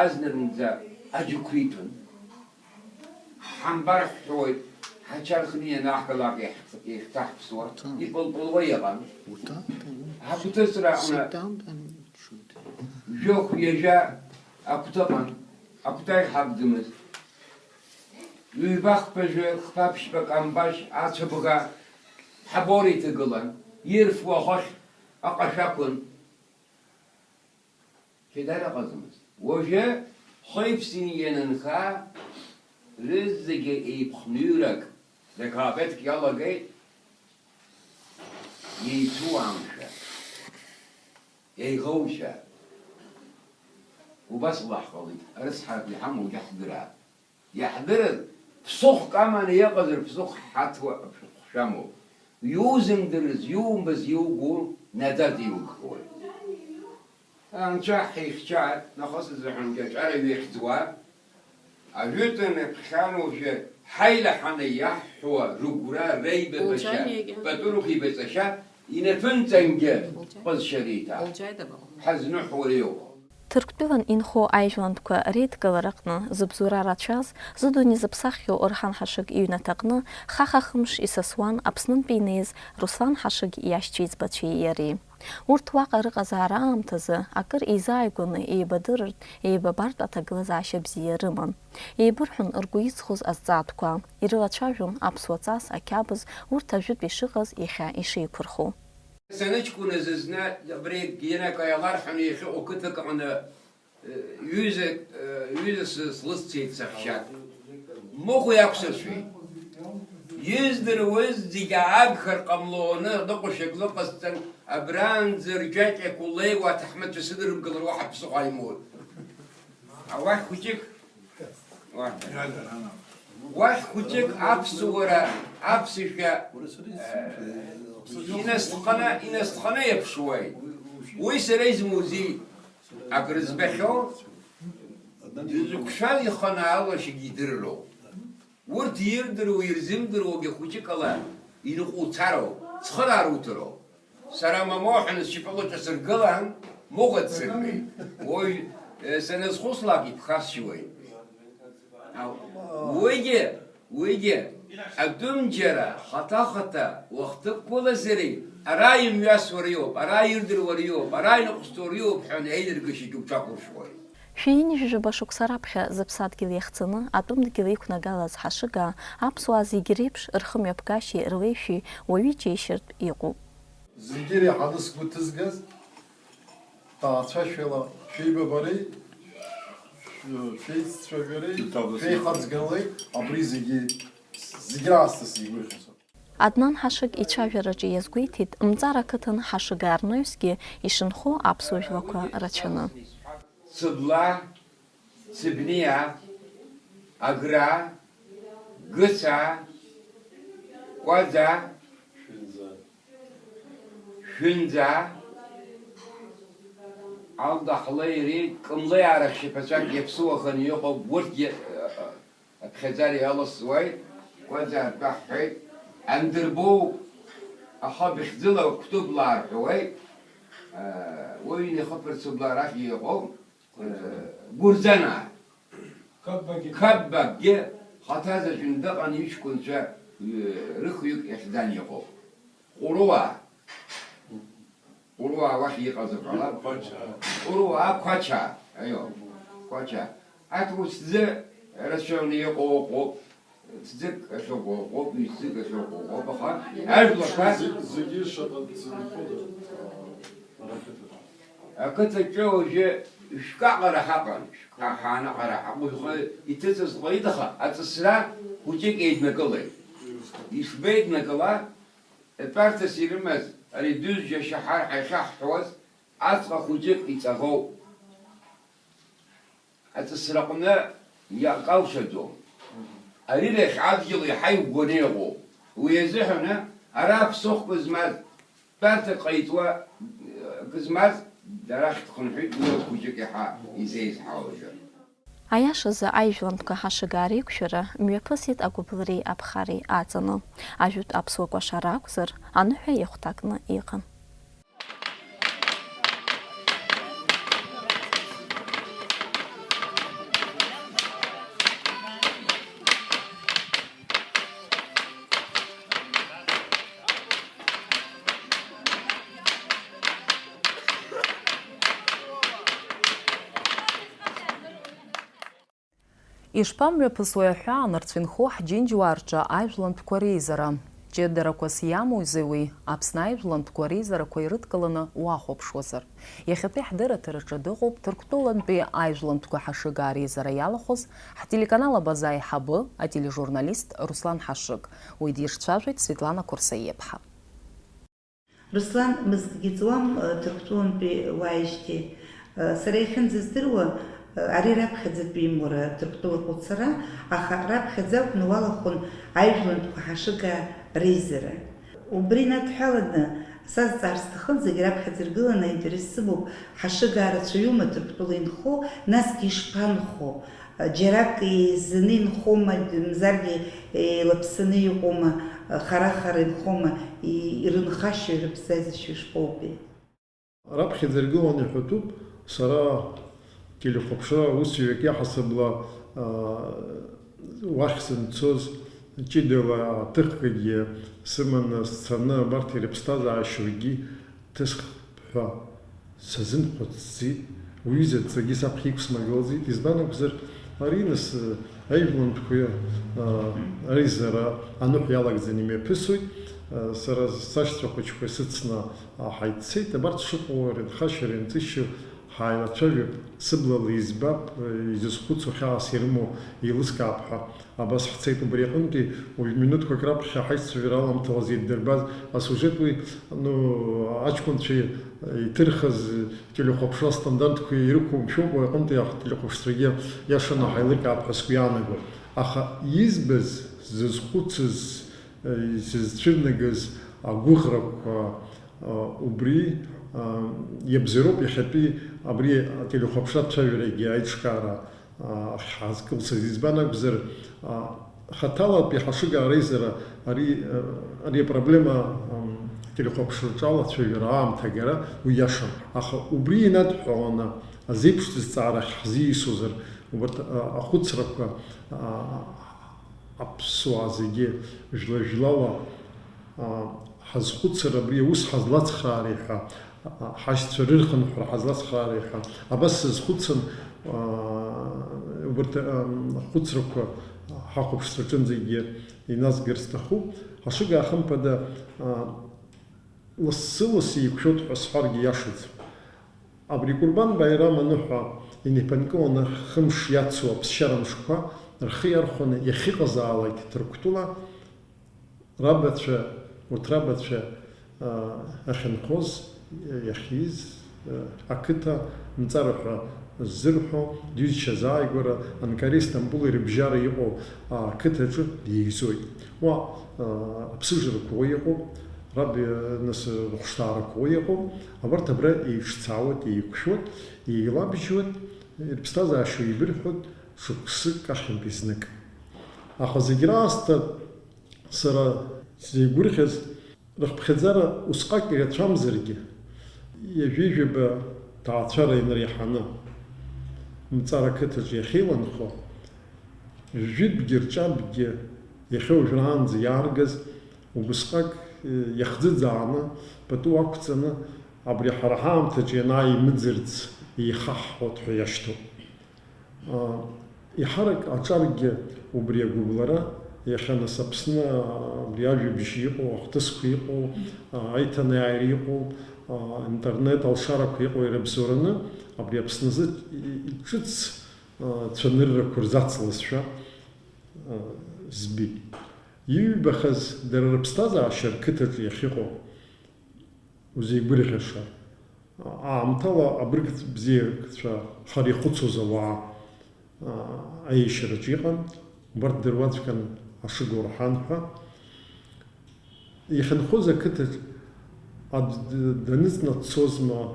азнанӡа аџьықәреитәын. Ҳамбар ҳҳәоит, ҳача рхны ианаҳгалак еихьҭаҳԥсуа, ипылпылуа иҟан. Ҳагәҭыҵра аҟны Жәохә ҩажәа агәҭа ыҟан, агәҭа иҳабдымызт. Ҩба-хԥа-жәа, хԥа-ԥшьба камбашь ацәа бӷа ҳабор иҭагылан, ирфуа ахәахь аҟашәа ақәын. Қьедар ыҟаӡамызт. Уажәы хы-иԥсны ианынха, рызегьы еиԥхныҩрак, декабеҭк иалагеит, еицу амшәа. Еиӷоушьа. Убас ала ҳҟалеит, арыцҳаратә иҳамоугьы ҳдыраап. Иаҳдырыз, ԥсыхәк аманы иҟазар ԥсыхә ҳаҭуа хәшәамоуп. Иузымдырыз, иумбаз, иугәу наӡаӡа иугхоит. Анцәа ҳихьчааит, нахыс азыҳәангьы аҿар ҩахьӡуа. Ажәытәан аԥхьан уажәы ҳаилаҳәаны иаҳҳәауа рыгәра, реибабашьа, пату рыхибаҵашьа инаԥынҵангьы ҟазшьа риҭа ҳазныҳәо иоуп. Ҭырқәтәылан инхо аижәлантәқәа реидгылараҟны зыбзоура рацәаз, зыдунеи зыԥсаххьоу Орхан Ҳашыг иҩнаҭаҟны хаха-хымш исасуан Аԥснынтәи инеиз Руслан Ҳашыг иашьцәеи иӡбацәеи иареи. Урҭ уаҟа рыҟазаара аамҭазы акыр еизааигәаны еибадырыртә, еибабартә аҭагылазаашьа бзиа рыман. Еибырҳәон ргәы иҵхоз азҵаатәқәа, ирылацәажәон аԥсуа ҵас, ақьабз, урҭ ажәытә ишыҟаз, иахьа ишеиқәырхо. Саныҷкәыназ зны абри Генакәа иаларҳәаны иахьыҟоу қыҭак аҟны Ҩызак, ҩыза сы-, слыццеит саҳәшьак. Мыхә иақәсыршәеит. Издыруаз зегьы аагхар ҟамлоны, ныҟәашьак лыҟасҵан, абраанӡа рџьаҷақәа леиуа аҭаҳмадцәа сыдрымкылар уаҳа ԥсыхәа имоуит. Ауахь хәыҷык, уахь. Уахь хәыҷык аԥсуара, аԥсышәа, э, инасҭханы, инасҭханы иаԥшуеит. Уи сара измузеи акрызбахьоу, дзықәшәаз иханаалашьагьы идыруроуп. Урҭ ирдыруа, ирзымдыруагьы хәыҷык ала иныҟәуцароуп, цхыраара уҭароуп. Сара мамоу ҳәа насшьапыла ҿасыргылан, мыӷәа дсырбеит. Уаҩ, э, саназхәыцлак иԥхасшьуеит. Ау, уигьы, уигьы, атәым џьара хаҭа-хаҭа уахҭықәгылазари, ара имҩасуа риоуп, ара ирдыруа риоуп, ара иныҟәсҵо риоуп ҳәа аилыргашьагьы уҽақәыршәуеит. Шәи ҩынҩажәижәаба шықәса раԥхьа зыԥсадгьыл иахҵаны атәым дгьыл иқәнагалаз Ҳашыгаа аԥсуаа зегь реиԥш рхымҩаԥгашьеи рлеишәеи уаҩы иџьеишьартә иҟоуп. Зегьы реиҳаны сгәы ҭызгаз, ҭаацәашәала шәеибабареи, шә-, шәеиццәажәареи, шәеиҭабласны шәеихаҵгылеи, абри зегьы, зегь раасҭа сигәырӷьаҵәа. Аднан Ҳашыг ицәажәараҿы иазгәеиҭеит, Мҵара ақыҭан Ҳашыгаа рнаҩсгьы ишынхо аԥсуа жәлақәа рацәаны. Цыбла, Цыбниа, Агра, Гыца, Кәаӡа, Шәынӡа, Алда, Ҳлеи, Кымлеи арахь шьаԥацәак иаԥсуаханы иҟоуп, урҭгьы, э, аԥхьаӡара иаласуеит, Кәаӡа атәы ҳҳәеит, Андырбоу, аха быхьӡыла Қәтыблаа рҳәуеит, э, уи Нихыԥырцыблаа рахь иҟоуп. Гәырӡанаа. Қапбагьы. Қапбагьы хаҭазаҵәын дыҟан, иҷкәынцәа, э, рыхҩык иахьӡан иҟоуп. Ҟәыруаа. Ҟәыруаа уахь иҟазар ҟалап. Қәачаа. Ҟәыруаа, Қәачаа. Аио. Қәачаа. Арҭ усӡы рацәаҩны иҟоу ыҟоуп. Ҭӡык ахьыҟоу ыҟоуп, ҩ-ҭӡык ахьыҟоу ыҟоуп, аха ажәлақәа зегь, зегьы шаҟа дзынхода? Ақыҭаҿы уажәы шәкаҟара ҳаҟан, шәкаҳан аҟара ҳаҟоу ихы иҭыҵыз ҟалеит, аха аҵысра хәыҷык еиднакылеит. Ишбеиднакыла, тәарҭас ирымаз ари дыжәжьа шьаҳар ҳәа иахьаҳҳәоз аҵҟа хәыҷык иҵаӷоуп. Аҵысраҟны иакалшаӡом. Ари рахь адгьыл иаҳа иӷәӷәаны иҟоуп. Уи азыҳәаны ара ԥсыхәа змаз, тәарҭак ҟаиҵуа, акы змаз, арахь дхынҳәит, уи хәыҷык иаҳа изеизҳауазар. Аиашазы, аижәлантәқәа Ҳашыгаа реиқәшәара мҩаԥысит агәыблреи аԥхареи аҵаны. Ажәытә аԥсуа кәашара акәзар, аныҳәа иахәҭакны иҟан. Ишԥамҩаԥысуеи аҳәаа нарцәы инхо ҳџьынџьуаа рҿы ажәлантәқәа реизара? Ҷыдарақәас иамоузеи уи, Аԥсны ажәлантәқәа реизарақәа ирыдкыланы уахәаԥшуазар? Иахьатәи ҳдырраҭараҿы дыҟоуп Ҭырқәтәылантәи ажәлантәқәа Ҳашыгаа реизара иалахәыз ҳтелеканал Абаза аиҳабы, атележурналист Руслан Ҳашыг. Уи дирцәажәоит Светлана Қәырсаиаԥҳа. Руслан, мызкгьы ҵуам, э, Ҭырқәтәылантәи уааижьҭеи. Э, сара иахьынӡаздыруа, э, ари раԥхьаӡатәи имура Ҭырқәтәылаҟа уцара, аха раԥхьаӡа акәны уалахәын аижәлантәқәа Ҳашыгаа реизара. Убри инадҳәаланы, сазҵаар сҭахын, зегь раԥхьаӡа иргыланы аинтерес сымоуп, Ҳашыгаа рацәаҩума Ҭырқәтәыла инхо, насгьы ишԥанхо? Џьарак еизаны инхома, мзаргьы еилаԥсаны иҟоума, хара-хара инхома, и-, ирынхашьои рыбзазашьои шԥоубеи? Раԥхьаӡа иргыланы иҳәатәуп, сара телехәаԥшра усзуҩык иаҳасабала, аа, уахь санцоз, ҷыдала аҭыхгагьы сыманы сцаны, абарҭ ирыԥсҭазаашьоугьы ҭысхп ҳәа сазымхәыцӡеит, уҩыза адҵагьы саԥхьа иқәсмагылаӡеит, избан акәзар, ари нас, аижәлантәқәа, а, реизара аныҳәа иалагӡаны имҩаԥысуеит, а, сара сашьцәа хәыҷқәа сыцны, а, ҳаиццеит, абарҭ шыҟоу рынхашьа, рынҵышьа Ҳаилацәажәап, сыблала избап, изызхәыцуа хьаас ирымоу еилыскаап ҳәа. Абас ҳцеит убри аҟынтәи, уажә минуҭқәак раԥхьа ҳаиццәажәара аламҭалаз иддырбаз асиужет уи, ну, аҷкәынцәа иҭырхыз телехәаԥшра астандартқәа ирықәымшәоуп, уи аҟынтәи ателехәаԥшцәагьы иашаны ҳаилыркаап ҳәа сгәы иаанагоит. Аха избаз, сзызхәыцыз, сызцәырнагаз агәыӷрақәа, убри иабзоуроуп иахьатәи абри ателехәаԥшра ацәажәарагьы аиҿкаара ахь ҳазкылсыз. Избан акәзар, хаҭалатәи ҳашыга ареизара ари, ари апроблема, ателехәаԥшраҿы алацәажәара аамҭа агара уи иашан. Аха убри инадҳәаланы азеиԥш зҵаарахь ҳзиасуазар, убарҭ ахәыцрақәа аԥсуаа зегьы жәла-жәлала ҳазхәыцыр, абри аус ҳазлацхраари ҳәа, ҳашьцәа рырхынҳәра ҳазлацхраари ҳәа, абас сазхәыцын, убарҭ ахәыцрақәа ҳахәаԥшцәа рҿынӡагьы иназгар сҭахуп. Ҳашыгаа хымԥада, лассы-лассы еиқәшәоит ҳәа сҳәаргьы иашаӡам. Абри Курбан Баирам аныҳәа инеиԥынкыланы хымш иацу аԥсшьара мшқәа рхы иархәаны иахьыҟазаалак Ҭырқәтәыла рабацәа, урҭ рабацәа, аа, ахьынхоз, иахьиз, аа, ақыҭа нҵара ҳәа ззырҳәо, рҩызцәа азааигәара Анкареи Стамбули рыбжьара иҟоу ақыҭаҿы еизоит. Уа, аа, аԥсыжрақәа уа иҟоуп, раб, нас, рыхәшҭаарақәа уа иҟоуп, абарҭ абра еиҿцаауеит, еиқәшәоит, еилабжьуеит, рыԥсҭазаашьа еибырҳәоит шықәсык ахьынтәи знык. Аха зегь раасҭа сара сзеигәырӷьаз, рыхԥхьаӡара усҟак ирацәамзаргьы, ҩажәи жәаба ҭаацәара инареиҳаны, Мҵара қыҭаҿы иахьеиланхо, жәытәгьы рҿатәгьы иахьа уажәраанӡа иааргаз, убысҟак, э, иахӡыӡааны, пату ақәҵаны, абри ҳара ҳаамҭаҿы ианааимыӡырц еихаҳҳәоит ҳәа иашьҭоуп. Еиҳарак аҿаргьы убри агәыблара, иахьа нас Аԥсны абри ажәабжь иҟоу, ахҭысқәа иҟоу, аиҭанеиааира иҟоу, интернет алшарақәа иҟоу ирыбзоураны, абри Аԥсназы ҿыц цәаныррақәа рзацлазшәа збеит. Иҩбахаз дара рыԥсҭазаашьа рқыҭаҿы иахьыҟоу узеигәырӷьаша. Аамҭала абырг бзиақәа хара ихәыцуаз ауаа, аа, аиашьараҿы иҟан, убарҭ дыруаӡәкын ашыга урҳан ҳәа. Иахьынхоз ақыҭаҿ аӡә д-, даныҵны дцозма,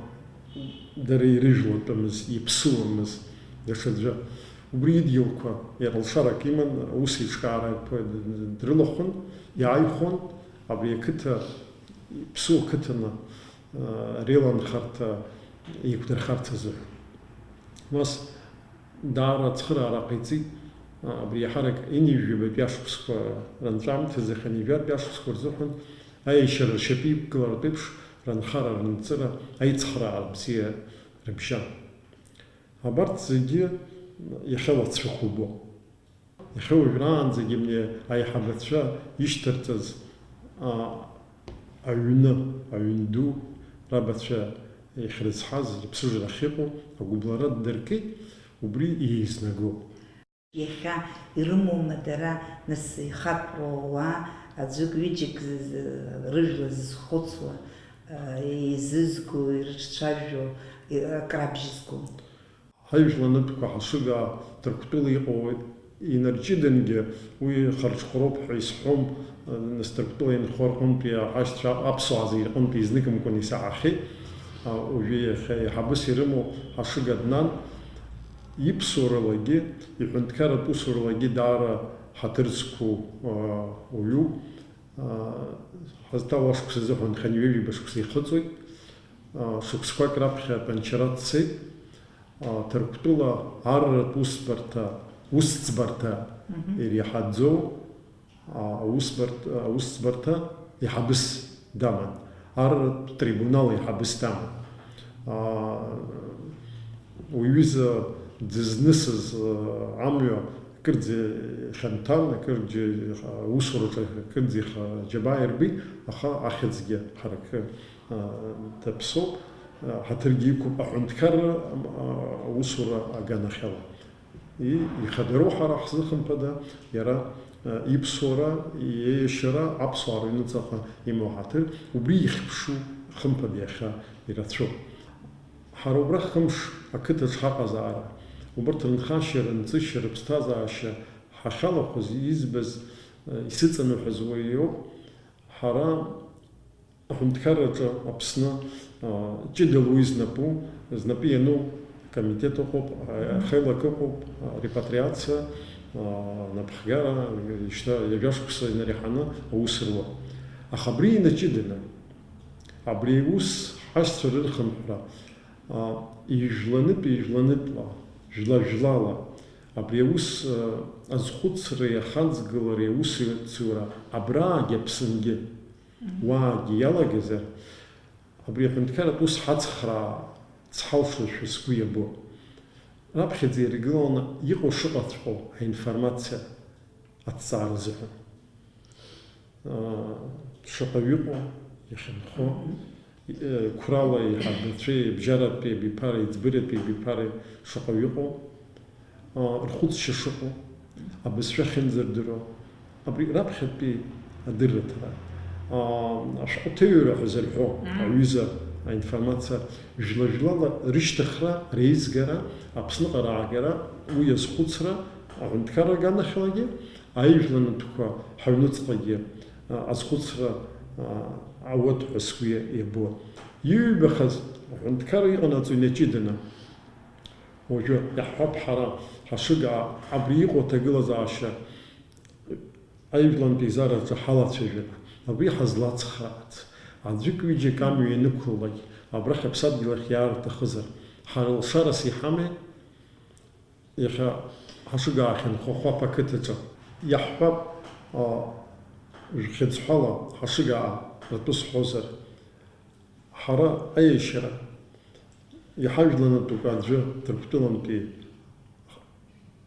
дара ирыжәлатәымыз, иԥсыуамыз даҽаӡәы. Убри идгьылқәа иара лшарак иман, аус еиҿкаарақәа д-, д-, дрылахәын, иааихәон, абри ақыҭа, иԥсуа қыҭаны реиланхарҭа еиқәдырхарц азыҳәан. Нас даара ацхыраара ҟаиҵеит, абри иаҳарак ҩынҩажәабатәи ашықәсқәа ранҵәамҭазы, хынҩажәатәи ашықәсқәа рзыҳәан аиашьара ршьапы иқәгыларатә еиԥш ранхара, ранҵыра, аицхыраара бзиа рыбжьан. Абарҭ зегьы иахьа лацәыхәба. Иахьа уажәраанӡагьы абни аиҳабацәа ишьҭарҵаз, а, аҩны, аҩн ду, рабацәа иахьрызҳаз, рыԥсыжра ахьыҟоу агәыблара ддыркит, убри еизнагоуп. Иахьа ирымоума дара, нас, ихатәроу ауаа, аӡәык-ҩыџьак з-, з-, рыжәла зызхәыцуа, а, еизызго, ирыҿцәажәо, и-, акрабжьызго? Ҳаижәла анытәқәа ҳашыга Ҭырқәтәыла иҟоу инарҷыдангьы уи харҿхәароуп ҳәа исҳәом, нас Ҭырқәтәыла инхо рҟынтәи аҳәашьцәа аԥсуаа зегьы рҟынтәи изныкымкәан исаҳахьеит. Уажәы иахьа еиҳабыс ирымоу ҳашыга Аднан иԥсуаралагьы, иҳәынҭқарратә усуралагьы даара ҳаҭыр зқәу уаҩуп. Ҳазҭалоу ашықәс азыҳәан хынҩажәаба шықәса ихыҵуеит. Шықәсқәак раԥхьа атәанчара дцеит. Ҭырқәтәыла арратә усбарҭа, усӡбарҭа Мгм. иреиҳаӡоу аусбарҭ-, аусӡбарҭа еиҳабыс даман. Арратә трибунал еиҳабыс даман. Уи аҩыза дызнысыз амҩа кырӡа ихьанҭан, кырӡа аусураҿы кырӡа ихы аџьабаа ирбеит, аха ахьӡгьы ҳаракы даԥсоуп. ҳаҭыргьы иқәуп аҳәынҭқарра, а, аусура аганахьала. И-, ихадароу ҳара ҳзы, хымԥада, иара, а, иԥсуара, иеиашьара аԥсуаа рыҩныҵҟа имоу ҳаҭыр, убри ихьԥшу, хымԥада, иахьа ирацәоуп. Ҳара убра хымш ақыҭаҿ ҳаҟазаара, убарҭ рынхашьа, рынҵышьа, рыԥсҭазаашьа ҳахьалахәыз, избаз, а, исыҵаныҳәаз уи иоуп. Ҳара аҳәынҭқарраҿы Аԥсны, аа, ҷыдала уи знапу, знапы иану акомитет ыҟоуп, аа, ахеилак ыҟоуп, аа, репатриациа, аа, анапхгара, шьҭа ҩажәа шықәса инареиҳаны аус руа. Аха абри инаҷыданы, абри аус ҳашьцәа рырхынҳәра, аа, ижәланытә-ижәланытәла, жәла-жәлала, абри аус, аа, азхәыцреи ахаҵгылареи аусеицура абраагьы Аԥсынгьы уаагьы иалагазар, абри аҳәынҭқарратә ус ҳацхраа цҳалшозшәа сгәы иабо. Раԥхьаӡа иргыланы иҟоу шыҟаҵәҟьоу аинформациа аҭҵаара азыҳәан. Аа, шаҟаҩ ыҟоу, иахьынхо, э, қәрала еиҳабацәеи, бжьаратәи абиԥареи, ӡбыратәи абиԥареи шаҟаҩ ыҟоу, аа, рхәыцшьа шыҟоу, абызшәа ахьынӡардыруа, абри раԥхьатәи адырраҭара. Аа, ашәҟәҭыҩра ҳәа зырҳәо, мм, аҩыза аинформациа, жәла-жәлала рышьҭыхра, реизгара, Аԥсныҟа раагара, уи азхәыцра, аҳәынҭқарра аганахьалагьы, аижәлантәқәа ҳаҩныҵҟагьы, а, азхәыцра, а, ауеит ҳәа сгәы иабо. Иҩбахаз аҳәынҭқарра иҟанаҵо инаҷыданы, уажәы иаҳҳәап ҳара, ҳашыгаа, абри иҟоу аҭагылазаашьа аижәлантә еизараҿы ҳалацәажәап, абри ҳазлацхраарц. Аӡәык-ҩыџьак амҩа ианықәлалак, абрахь аԥсадгьыл ахь иаар рҭахызар, ҳара лшарас иҳамеи? Иахьа ҳашыгаа ахьынхо Хәаԥ ақыҭаҿы иаҳҳәап, а, жәхьыӡҳәала ҳашыгаа ртәы сҳәозар, ҳара аиашьара иҳажәланытәуп аӡәы Ҭырқәтәылантәи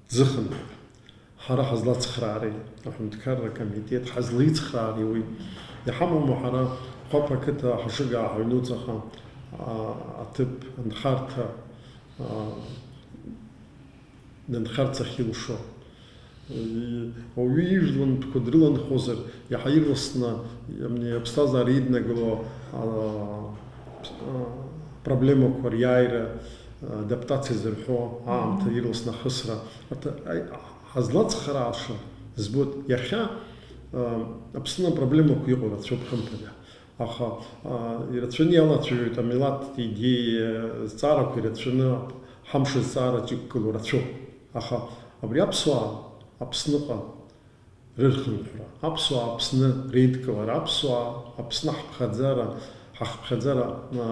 дзыхынҳәыр. Ҳара ҳазлацхраари, аҳәынҭқарра акомитет ҳазлеицхраари уи? Иҳамоума ҳара Хәаԥ ақыҭа ҳашыгаа ҳаҩнуҵаҟа, а, аҭыԥ анхарҭа, а, дынхарц ахьылшо. Уаҩы ижәлантәқәа дрыланхозар, иаҳа ирласны, мни, аԥсҭазаара иднагыло, а, а, проблемақәа риааира, а, адаптациа зырҳәо аамҭа, мгм, ирласны ахысра. Арҭ, аи, ҳазлацхрааша збоит. Иахьа, а, Аԥсны апроблемақәа иҟоу рацәоуп, хымԥада. Аха, а, ирацәаны иалацәажәоит амилаҭтә идеиа, зҵаарақәа ирацәаны ҳамш азҵаараҿ иқәгылоу рацәоуп. Аха абри аԥсуаа Аԥсныҟа рырхынҳәра, аԥсуаа Аԥсны реидкылара, аԥсуаа Аԥсны ҳԥхаӡара, ҳахԥхьаӡара, а,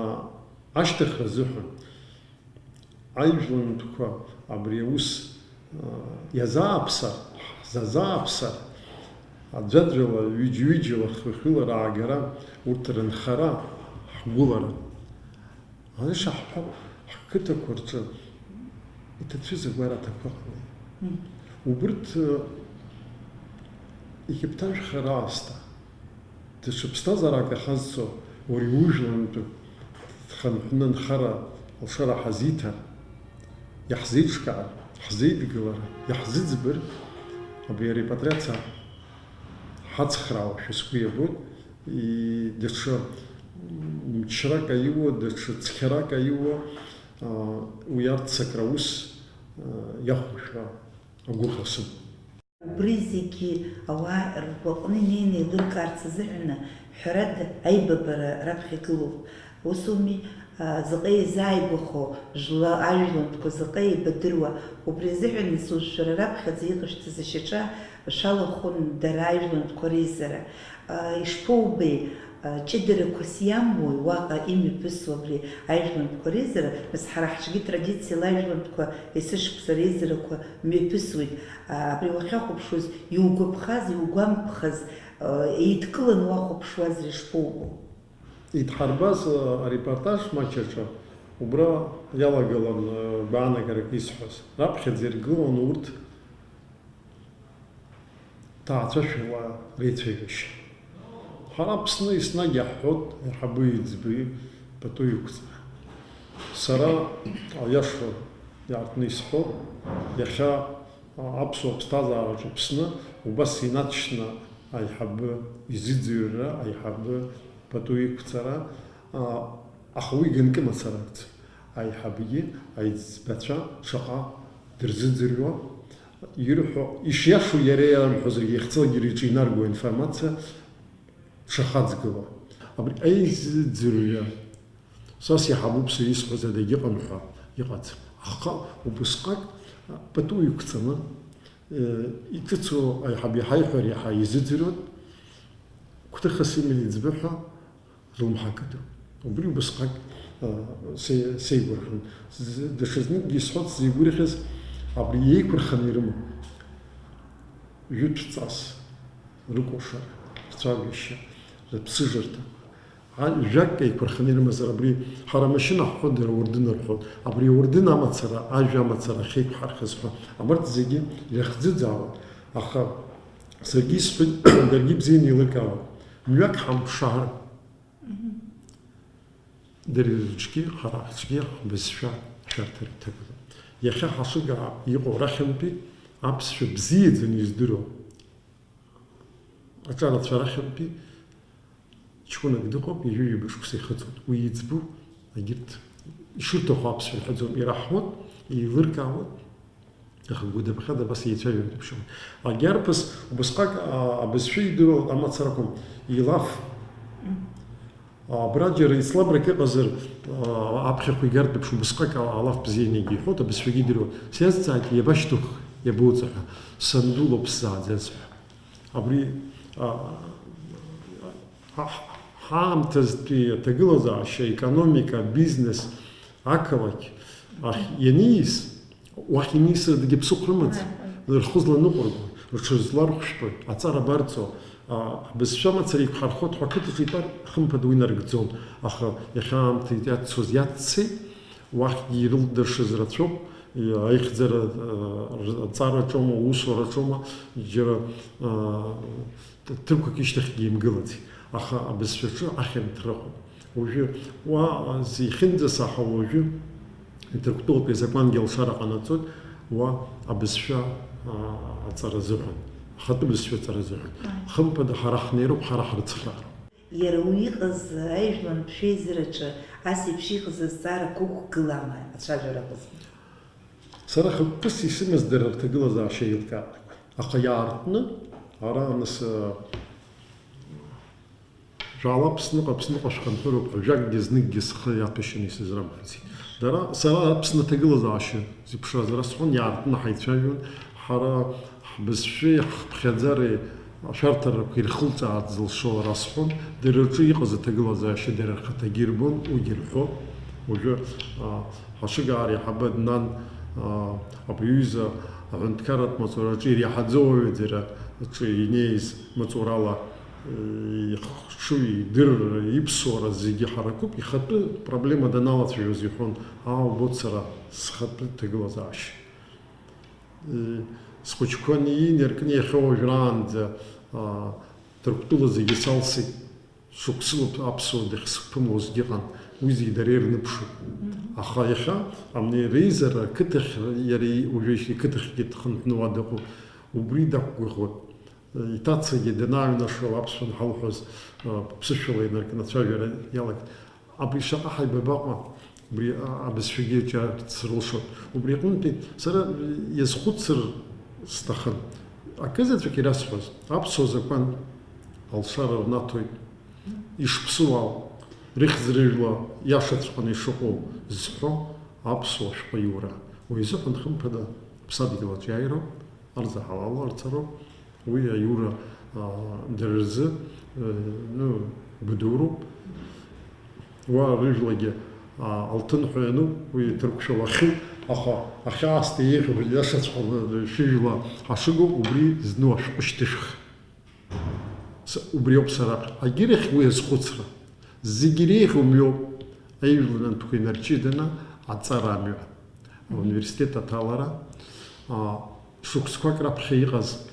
ашьҭыхра азыҳәан, аижәлантәқәа абри аус, а, иазааԥсар, ҳзазааԥсар, аӡәаӡәала, ҩыџьа-ҩыџьала, хы-хыла раагара, урҭ рынхара, ҳгәылара. Ишаҳҳәап, ҳқыҭақәа рҿы иҭацәыз агәараҭақәа ыҟами. Мм. Убырҭ, э, иахьыԥҭажәха раасҭа, даҽа ԥсҭазаарак ахьазцо, уара иужәлантәы дхынҳәны анхара, алшара ҳазиҭар, иаҳзеиҿкаар, ҳзеидгылар, иаҳзыӡбар, абри арепатриациа ҳацхраауашәа сгәы иабоит, и-, даҽа мчрак аиуа, даҽа цқьарак аиуа, а, уи арццакра аус, а, иахәошәа агәыӷра сымоуп. Убри зегьы ауаа ргәаҟны инеины еилыркаарц азыҳәаны, ҳәарада, аибабара раԥхьа игылоуп. Усоуми, а, заҟа еизааигәахо, жәла-, ажәлантәқәа заҟа еибадыруа, убри азыҳәан изусҭцәа раԥхьаӡа иҟашәҵаз ашьаҿа шәалахәын дара ажәлантәқәа реизара. А, ишԥоубеи, а, ҷыдарақәас иамуи уаҟа имҩаԥысуа абри ажәлантәқәа реизара? Нас ҳара ҳҿгьы традициала ажәлантәқәа есышықәса реизарақәа мҩаԥысуеит. А, абри уахьахәаԥшуаз, иугәаԥхаз, иугәамԥхаз, а, еидкыланы уахәаԥшуазар ишԥоубо? Идҳарбаз, а, арепортаж маҷ аҿы убра иалагылан, а, гәаанагарак исҳәаз. Раԥхьаӡа иргылон урҭ ҭаацәашәала реицәажәашьа. Ҳара Аԥсны еснагь иаҳҳәоит аиҳабы еиҵбы пату иқәҵара. Сара, аиаша иаартны исҳәо, иахьа аԥсуа ԥсҭазаараҿы Аԥсны убас инаҵшьны аиҳабы изыӡырҩра, аиҳабы пату иқәҵара, а, аха уи ганкы мацаракӡам. Аиҳабгьы аиҵбацәа шаҟа дырзыӡырҩуа, ирҳәо, ишиашоу иара иарымҳәозаргьы, ихьӡалагьы иҿы инарго информациа дшахаҵгыло. Абри аизыӡырҩра, сас иаҳабуп са исҳәаз адагьыҟам ҳәа иҟаӡам. Аха убысҟак пату иқәҵаны, э, иҿыцу аиҳаб иаҳа иҳәар иаҳа изыӡырҩуан, гәҭыхас иман иӡбы ҳәа рылымҳа кыдын. Убри убысҟак, э, се-, сеигәырӷьон. З-, даҽазныкгьы исҳәоит сзеигәырӷьаз, абри еиқәырханы ирымоуп. Жәытә ҵас рыкәашара, рцәажәашьа, рыԥсыжырҭа. А, жәакгьы еиқәырханы ирымазар, абри ҳара амашьына ҳҳәо, дара ауардын рҳәоит. Абри ауардын амацара, ажәа амацара ахьеиқәҳархаз ҳәа. Абарҭ зегьы ирыхӡыӡаауан. Аха саргьы исҳәеит, даргьы ибзианы еилыркаауан. Мҩак ҳамԥшаар, дара рыҿгьы, ҳара ҳҿгьы ҳбызшәа шәарҭара иҭагылан. Иахьа ҳашыгаа иҟоу рахьынтәи аԥсшәа бзиаӡаны издыруа аҿарацәа рахьынтәи ҷкәынак дыҟоуп, ҩажәи ҩба шықәса ихыҵуеит. Уи иӡбу, егьырҭ ишырҭаху аԥсшәа рҳәаӡом, ираҳауеит, еилыркаауеит, аха гәадабӷьада абас еицәажәо дыԥшуан. Агьарԥыс убысҟак, а, абызшәа идыруа амацарақәа илаф. Абра џьара ицлабрак ыҟазар, а, аԥхьахә игартә еиԥш убысҟак а-, алаф бзианы егьиҳәоит, абызшәагьы идыруа. Сиазҵааит, иабашьҭухх, иабоуҵа ҳәа. Санду лоуп сзааӡаз ҳәа. Абри, а, ҳа-, ҳаамҭазтәи аҭагылазаашьа, аекономика, абизнес, ақалақь ахь ианиас, уахь инеисырдагьы ԥсыхәа рымаӡам. Ааи, ааи. Рхы зланыҟәырго, рҽырзлархәшәтәуеит, аҵара абарҵо, а, ҳбызшәа мацара еиқәҳархоит ҳәа ақыҭаҿы итәар, хымԥада уи нарыгӡон. Аха иахьа аамҭа иаццоз иаццеит, уахьгьы ирылдыршаз рацәоуп, аихьӡара, а, аҵараҿоума, аусураҿоума, џьара, а, ҭырқәак ишьҭахьгьы имгылаӡеит. Аха абызшәаҿы ахьанҭара ыҟоуп. Уажәы уа зехьынӡасаҳауа уажәы Ҭырқәтәылатәи азакәангьы алшара ҟанаҵоит, уа абызшәа, а, аҵара азыҳәан, ахатәы бызшәа аҵара азыҳәан. Ааи. Хымԥада, ҳара ҳнеироуп, ҳара ҳрыцхраароуп. Иара уи иҟаз аижәлантә шәеизараҿы ас еиԥш иҟаз азҵаарақәа ықәгылама ацәажәара аҟаза? Сара хықәкыс исымаз дара рҭагылазаашьа еилкаақәан. Аха иаартны, ара аныс, а, Шәаала Аԥсныҟа, Аԥсныҟа шәхынҳәыроуп ҳәа, жәакгьы зныкгьы схы иаҭәашьаны исызрамҳәаӡеит. Дара, сара Аԥсны аҭагылазаашьа зеиԥшраз расҳәон, иаартны ҳаицәажәон, ҳара ҳбызшәеи ҳхыԥхьаӡареи ашәарҭарақәа ирхылҵаарц зылшо расҳәон, дара рҿы иҟаз аҭагылазаашьа дара рхаҭагьы ирбон, уигьы рҳәон. Уажәы, а, ҳашыгаа реиҳабы Аднан, а, абри аҩыза аҳәынҭқарратә маҵураҿы иреиҳаӡоу ауаҩы џьара аҿы инеиз маҵурала, э, ихшыҩ, идырра, иԥсуара зегьы ҳаракуп, ихатәы проблема даналацәажәоз иҳәон, аа, убоит сара схатәы ҭагылазаашьа. Э, схәыҷқәа неины иаркны иахьа уажәраанӡа, а, Ҭырқәтәыла зегьы салсит. Шықәсыла аԥсуа дахьсыԥымлозгьы ыҟан, уи зегьы дара ирныԥшуан. Мгм. Аха иахьа, амни реизара ақыҭахь, иара уажәы иқыҭахьгьы дхынҳәны уа дыҟоуп, убри дақәгәыӷуан. Иҭацагьы данааҩнашо аԥсуа анҳалҳәоз, ԥсышәала инаркны ацәажәара иалагеит. Абри шаҟа ҳаибабаҟа, убри а-, абызшәагьы ҿиарц срылшоит. Убри аҟынтәи сара иазхәыцыр сҭахын. Акызаҵәык ирасҳәоз, аԥсуа закәан алшара рнаҭоит, ишԥсуаау, рыхьӡ-рыжәла иашаҵәҟьаны ишыҟоу зҳәо аԥсуа шәҟәы иура. Уи азыҳәан, хымԥада, ԥсадгьыл аҿы иааироуп, арзаҳалала арцароуп. Уи аиура, аа, дара рзы, э, ну, гәадуроуп. Уа рыжәлагьы, аа, алтын ҳәа иануп, уи ҭырқәшәала ахьуп, аха ахьаасҭа еиӷьу иашаҵәҟьаны шәыжәла ҳашыгоу, убри зну ашәҟәы шьҭышәх. С-, убриоуп сара. Агьырахь уи азхәыцра. Зегь иреиӷьу мҩоуп, аижәлантәқәа инарчыданы аҵара амҩа. Ауниверситет аҭалара, а, шықәсқәак раԥхьа иҟаз,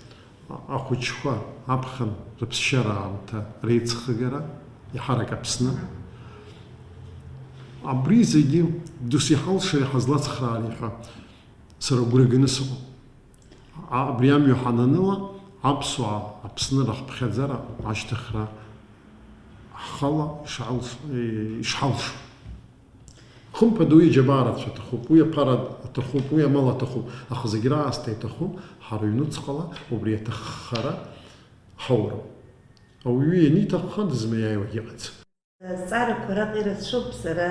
а, ахәыҷқәа аԥхын рыԥсшьара аамҭа реиҵхыгара, еиҳарак Аԥсны. Абри зегьы досеиҳа алшара иҳазлацхраари ҳәа сара агәра ганы сыҟоуп. А-, абри амҩа ҳананыла, аԥсуаа Аԥсны раҳԥхьаӡара ашьҭыхра ҳхала ишаалш-, ишҳалшо. Хымԥада, уи аџьабаа рацәа аҭахуп, уи аԥара аҭахуп, уи амал аҭахуп, аха зегь раасҭа иаҭаху ҳара ҩнуҵҟала убри аҭаххара ҳауроуп. Ауаҩы ианиҭахха дызмаиааиуагь ыҟаӡам. Азҵаарақәа араҟа ирацәоуп, сара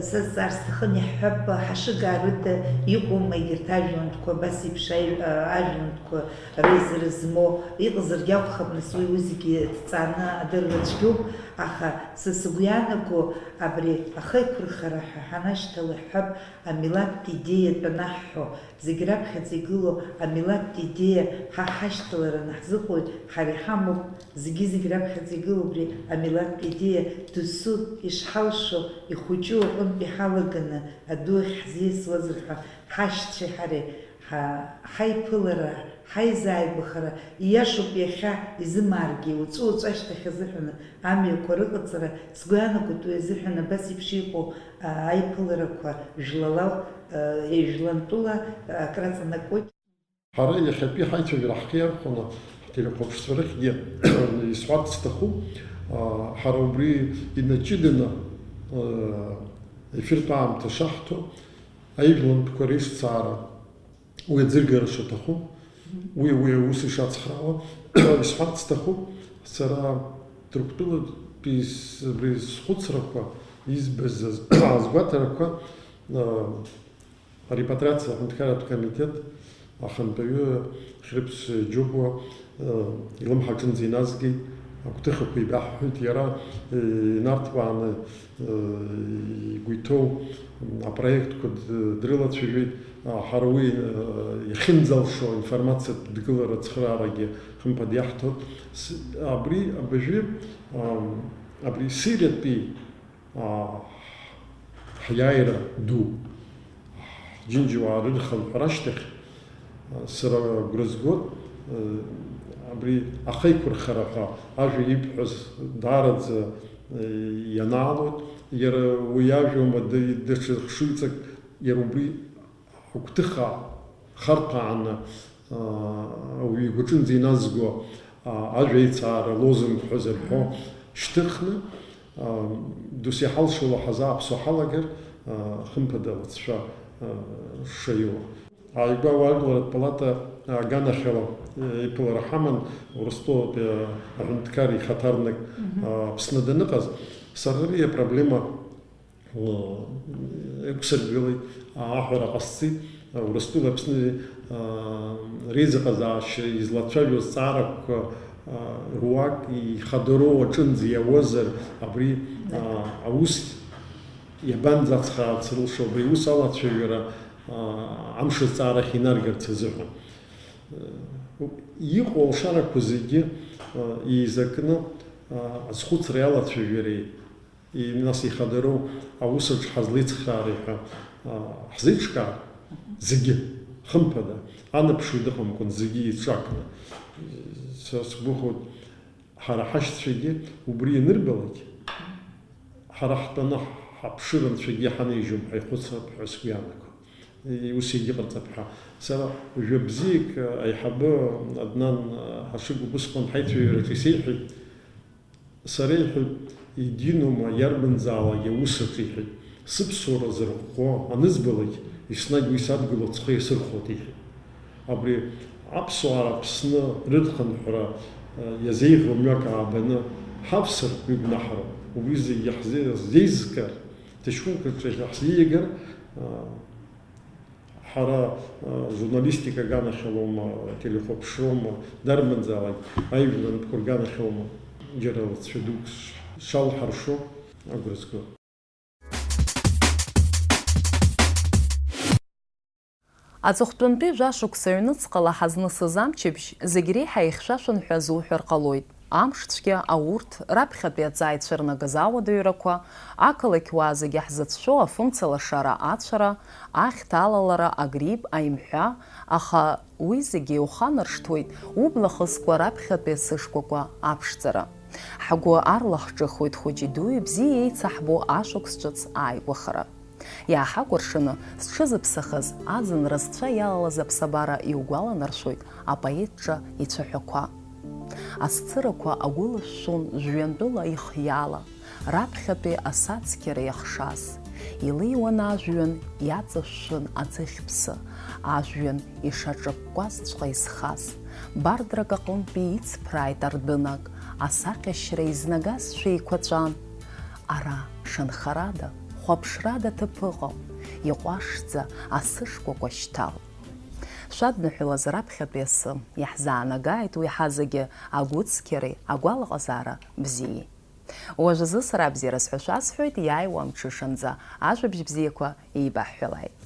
сазҵаар сҭахын, иаҳҳәап, ҳашыгаа рыда иҟоума егьырҭ ажәлантәқәа, абас еиԥш аи-, ажәлантәқәа реизара змоу, иҟазаргьы акәхап, нас уи, уи зегьы ҭҵааны адырра цәгьоуп, аха са сыгәы иаанаго, абри ахеиқәырхара ҳәа ҳанашьҭала, иаҳҳәап, амилаҭтә идеиатә анаҳҳәо, зегь раԥхьаӡа игылоу амилаҭтә идеиа ҳа ҳашьҭалара анаҳзыҟоу, ҳара иҳамоуп, зегьы-зегь раԥхьаӡа игылоу убри амилаҭтә идеиа досу ишҳалшо, ихәыҷу аҟынтә иҳалаганы аду ахь ҳзиасуазар ҳәа ҳашьцәеи ҳареи ҳа-, ҳаиԥылара, ҳаизааигәахара, ииашоуп, иахьа изымааргьы, уаҵәы-уаҵәы ашьҭахь азыҳәан амҩақәа рыҟаҵара, сгәы иаанагоит, уи азыҳәан абас еиԥш иҟоу, а, аиԥыларақәа жәлалала, а, ежәлантәыла, а, акраҵанакуеит. Ҳара иахьатәи ҳаицәажәара ҳхы иархәаны, ҳтелехәаԥшцәа рыхьгьы исҳәарц сҭахуп, а, ҳара убри инаҷыданы, а, ефиртә аамҭа шаҳҭо, аижәлантәқәа реизҵаара, уи аӡыргара шаҭаху, уи, уи аус ишацхраауа, исҳәарц сҭахуп, сара Ҭырқәтәылатәи с-, абри схәыцрақәа, избаз аз-, азгәаҭарақәа, а, арепатриациа аҳәынҭқарратә комитет ахантәаҩы Хьрыԥс Џьопуа, э, илымҳа аҿынӡа иназгеит, агәҭыхақәа еибаҳҳәеит, иара, э, инарҭбааны, э, игәы иҭоу апроектқәа д-, дрылацәажәеит. А, ҳара уи, э, иахьынӡалшо аинформациатә дгылара ацхыраарагьы хымԥада иаҳҭоит. С-, абри абыржәы, ам, абри Сириатәи аа, ҳиааира ду, ҳџьынџьуаа рырхынҳәра ашьҭахь, сара агәра згоит, абри ахеиқәырхара ҳәа ажәа ибҳәаз даараӡа ианаалоит, иара уи ажәоума, даҽа хшыҩҵак, иара убри агәҭыха харҭәааны, аа, ауаҩы игәаҿынӡа иназго, аа, ажәа аицаара лозунгқәа зырҳәо шьҭыхны, аа, досеиҳа алшола ҳазааԥсо ҳалагар, аа, хымԥада, лҵшәа, аа, шаиуа. Ааигәа ауаажәларратә палата аганахьала, э, иԥылара ҳаман, Урыстәылатәи аҳәынҭқар ихаҭарнак, мгм, аа, Аԥсны даныҟаз, сара ари апроблема Ықәсыргылеит, аҳәара ҟасҵеит, Урыстәыла Аԥсны реизыҟазаашьа излацәажәо азҵаарақәа руак ихадароу аҿынӡа иауазар, абри аус иабанӡацхраарц рылшо, абри аус алацәажәара амш азҵаарахь инаргарц азыҳәан. Иҟоу алшарақәа зегьы еизакны азхәыцреи алацәажәареи И, нас ихадароу аус аҿы ҳазлеицхраари ҳәа, а, ҳзеиҿкаар, зегьы, хымԥада, анаԥшҩы дыҟамкәан, зегьы еиҿакны. Са сгәыӷуеит, ҳара ҳашьцәагьы убри ианырбалак, ҳара ҳтәаны ҳаԥшыра анцәагьы иҳанеижьуам ҳәа ихәыцрап ҳәа сгәы иаанагоит. И, ус егьыҟарҵап ҳәа. Сара жәа бзиак, аиҳабы Аднан Ҳашыг убысҟан ҳаицәажәараҿы исеиҳәеит, Сара, иҳәеит, егьиноума, иарбанзаалак аус аҿы, иҳәеит, сыԥсуара зырӷәӷәо анызбалак, еснагь уи садгыло схы иасырхәоит, иҳәеит. Абри аԥсуаа Аԥсны рыдхынҳәра, э, иазеиӷьу мҩак аабаны ҳавсыр, игәнаҳароуп. Убри зегьы ҳзеизгар, ҭышькылк аҿы ҳзеигар, э, Ҳара, а, журналистика аганахьалоума, телехәаԥшроума, дарбанзаалак аижәлантәқәа рганахьалоума, џьара лҵшәа дук ш-, шалҳаршо агәра зго. Аҵыхәтәантәи жәашықәса аҩныҵҟала ҳазнысыз амчыбжь зегь реиҳа ихьшәашәан ҳәа азуҳәар ҟалоит. Амш цәгьа аурҭ, раԥхьатәи аҵааицәа рнагаз ауадаҩрақәа, ақалақь уаа зегьы ҳзыцәшәо афымца лашара ацәара, ахьҭа алалара, агрипп, аимҳәа, аха уи зегьы иуханаршҭуеит убла хызкуа раԥхьатәи асышкәакәа аԥшӡара. Ҳгәы арлахҿыхуеит хәыҷи дуи бзиа еицаҳбо ашықәс ҿыц ааигәахара. Иааҳакәыршаны, зҽызыԥсахыз, аӡынра зцәа иалалаз аԥсабара иугәаланаршәоит апоет ҿа ицәаҳәақәа. Асцырақәа агәылышәшәон жәҩантәыла ихиала, раԥхьатәи асацқьара иахшаз. Илеиуан ажәҩан, иаҵышәшәын аӡыхьԥсы, ажәҩан ишаҿыкәкәазҵәҟьа изхаз. Бардрак аҟынтәи ицԥрааит ардәынак, асахьашьра изнагазшәа еиқәаҵәан. Ара, шанхарада, хәаԥшрада ҭыԥ ыҟам, иҟәашӡа асы шкәакәа шьҭалт. Шәадныҳәалаз раԥхьатәи асы, иаҳзаанагааит уи ҳазегьы агәыцқьареи агәалаҟазаара бзиеи. Уажәазы сара абзиара сҳәашәа асҳәоит, иааиуа амҽышанӡа ажәабжь бзиақәа еибаҳҳәалааит.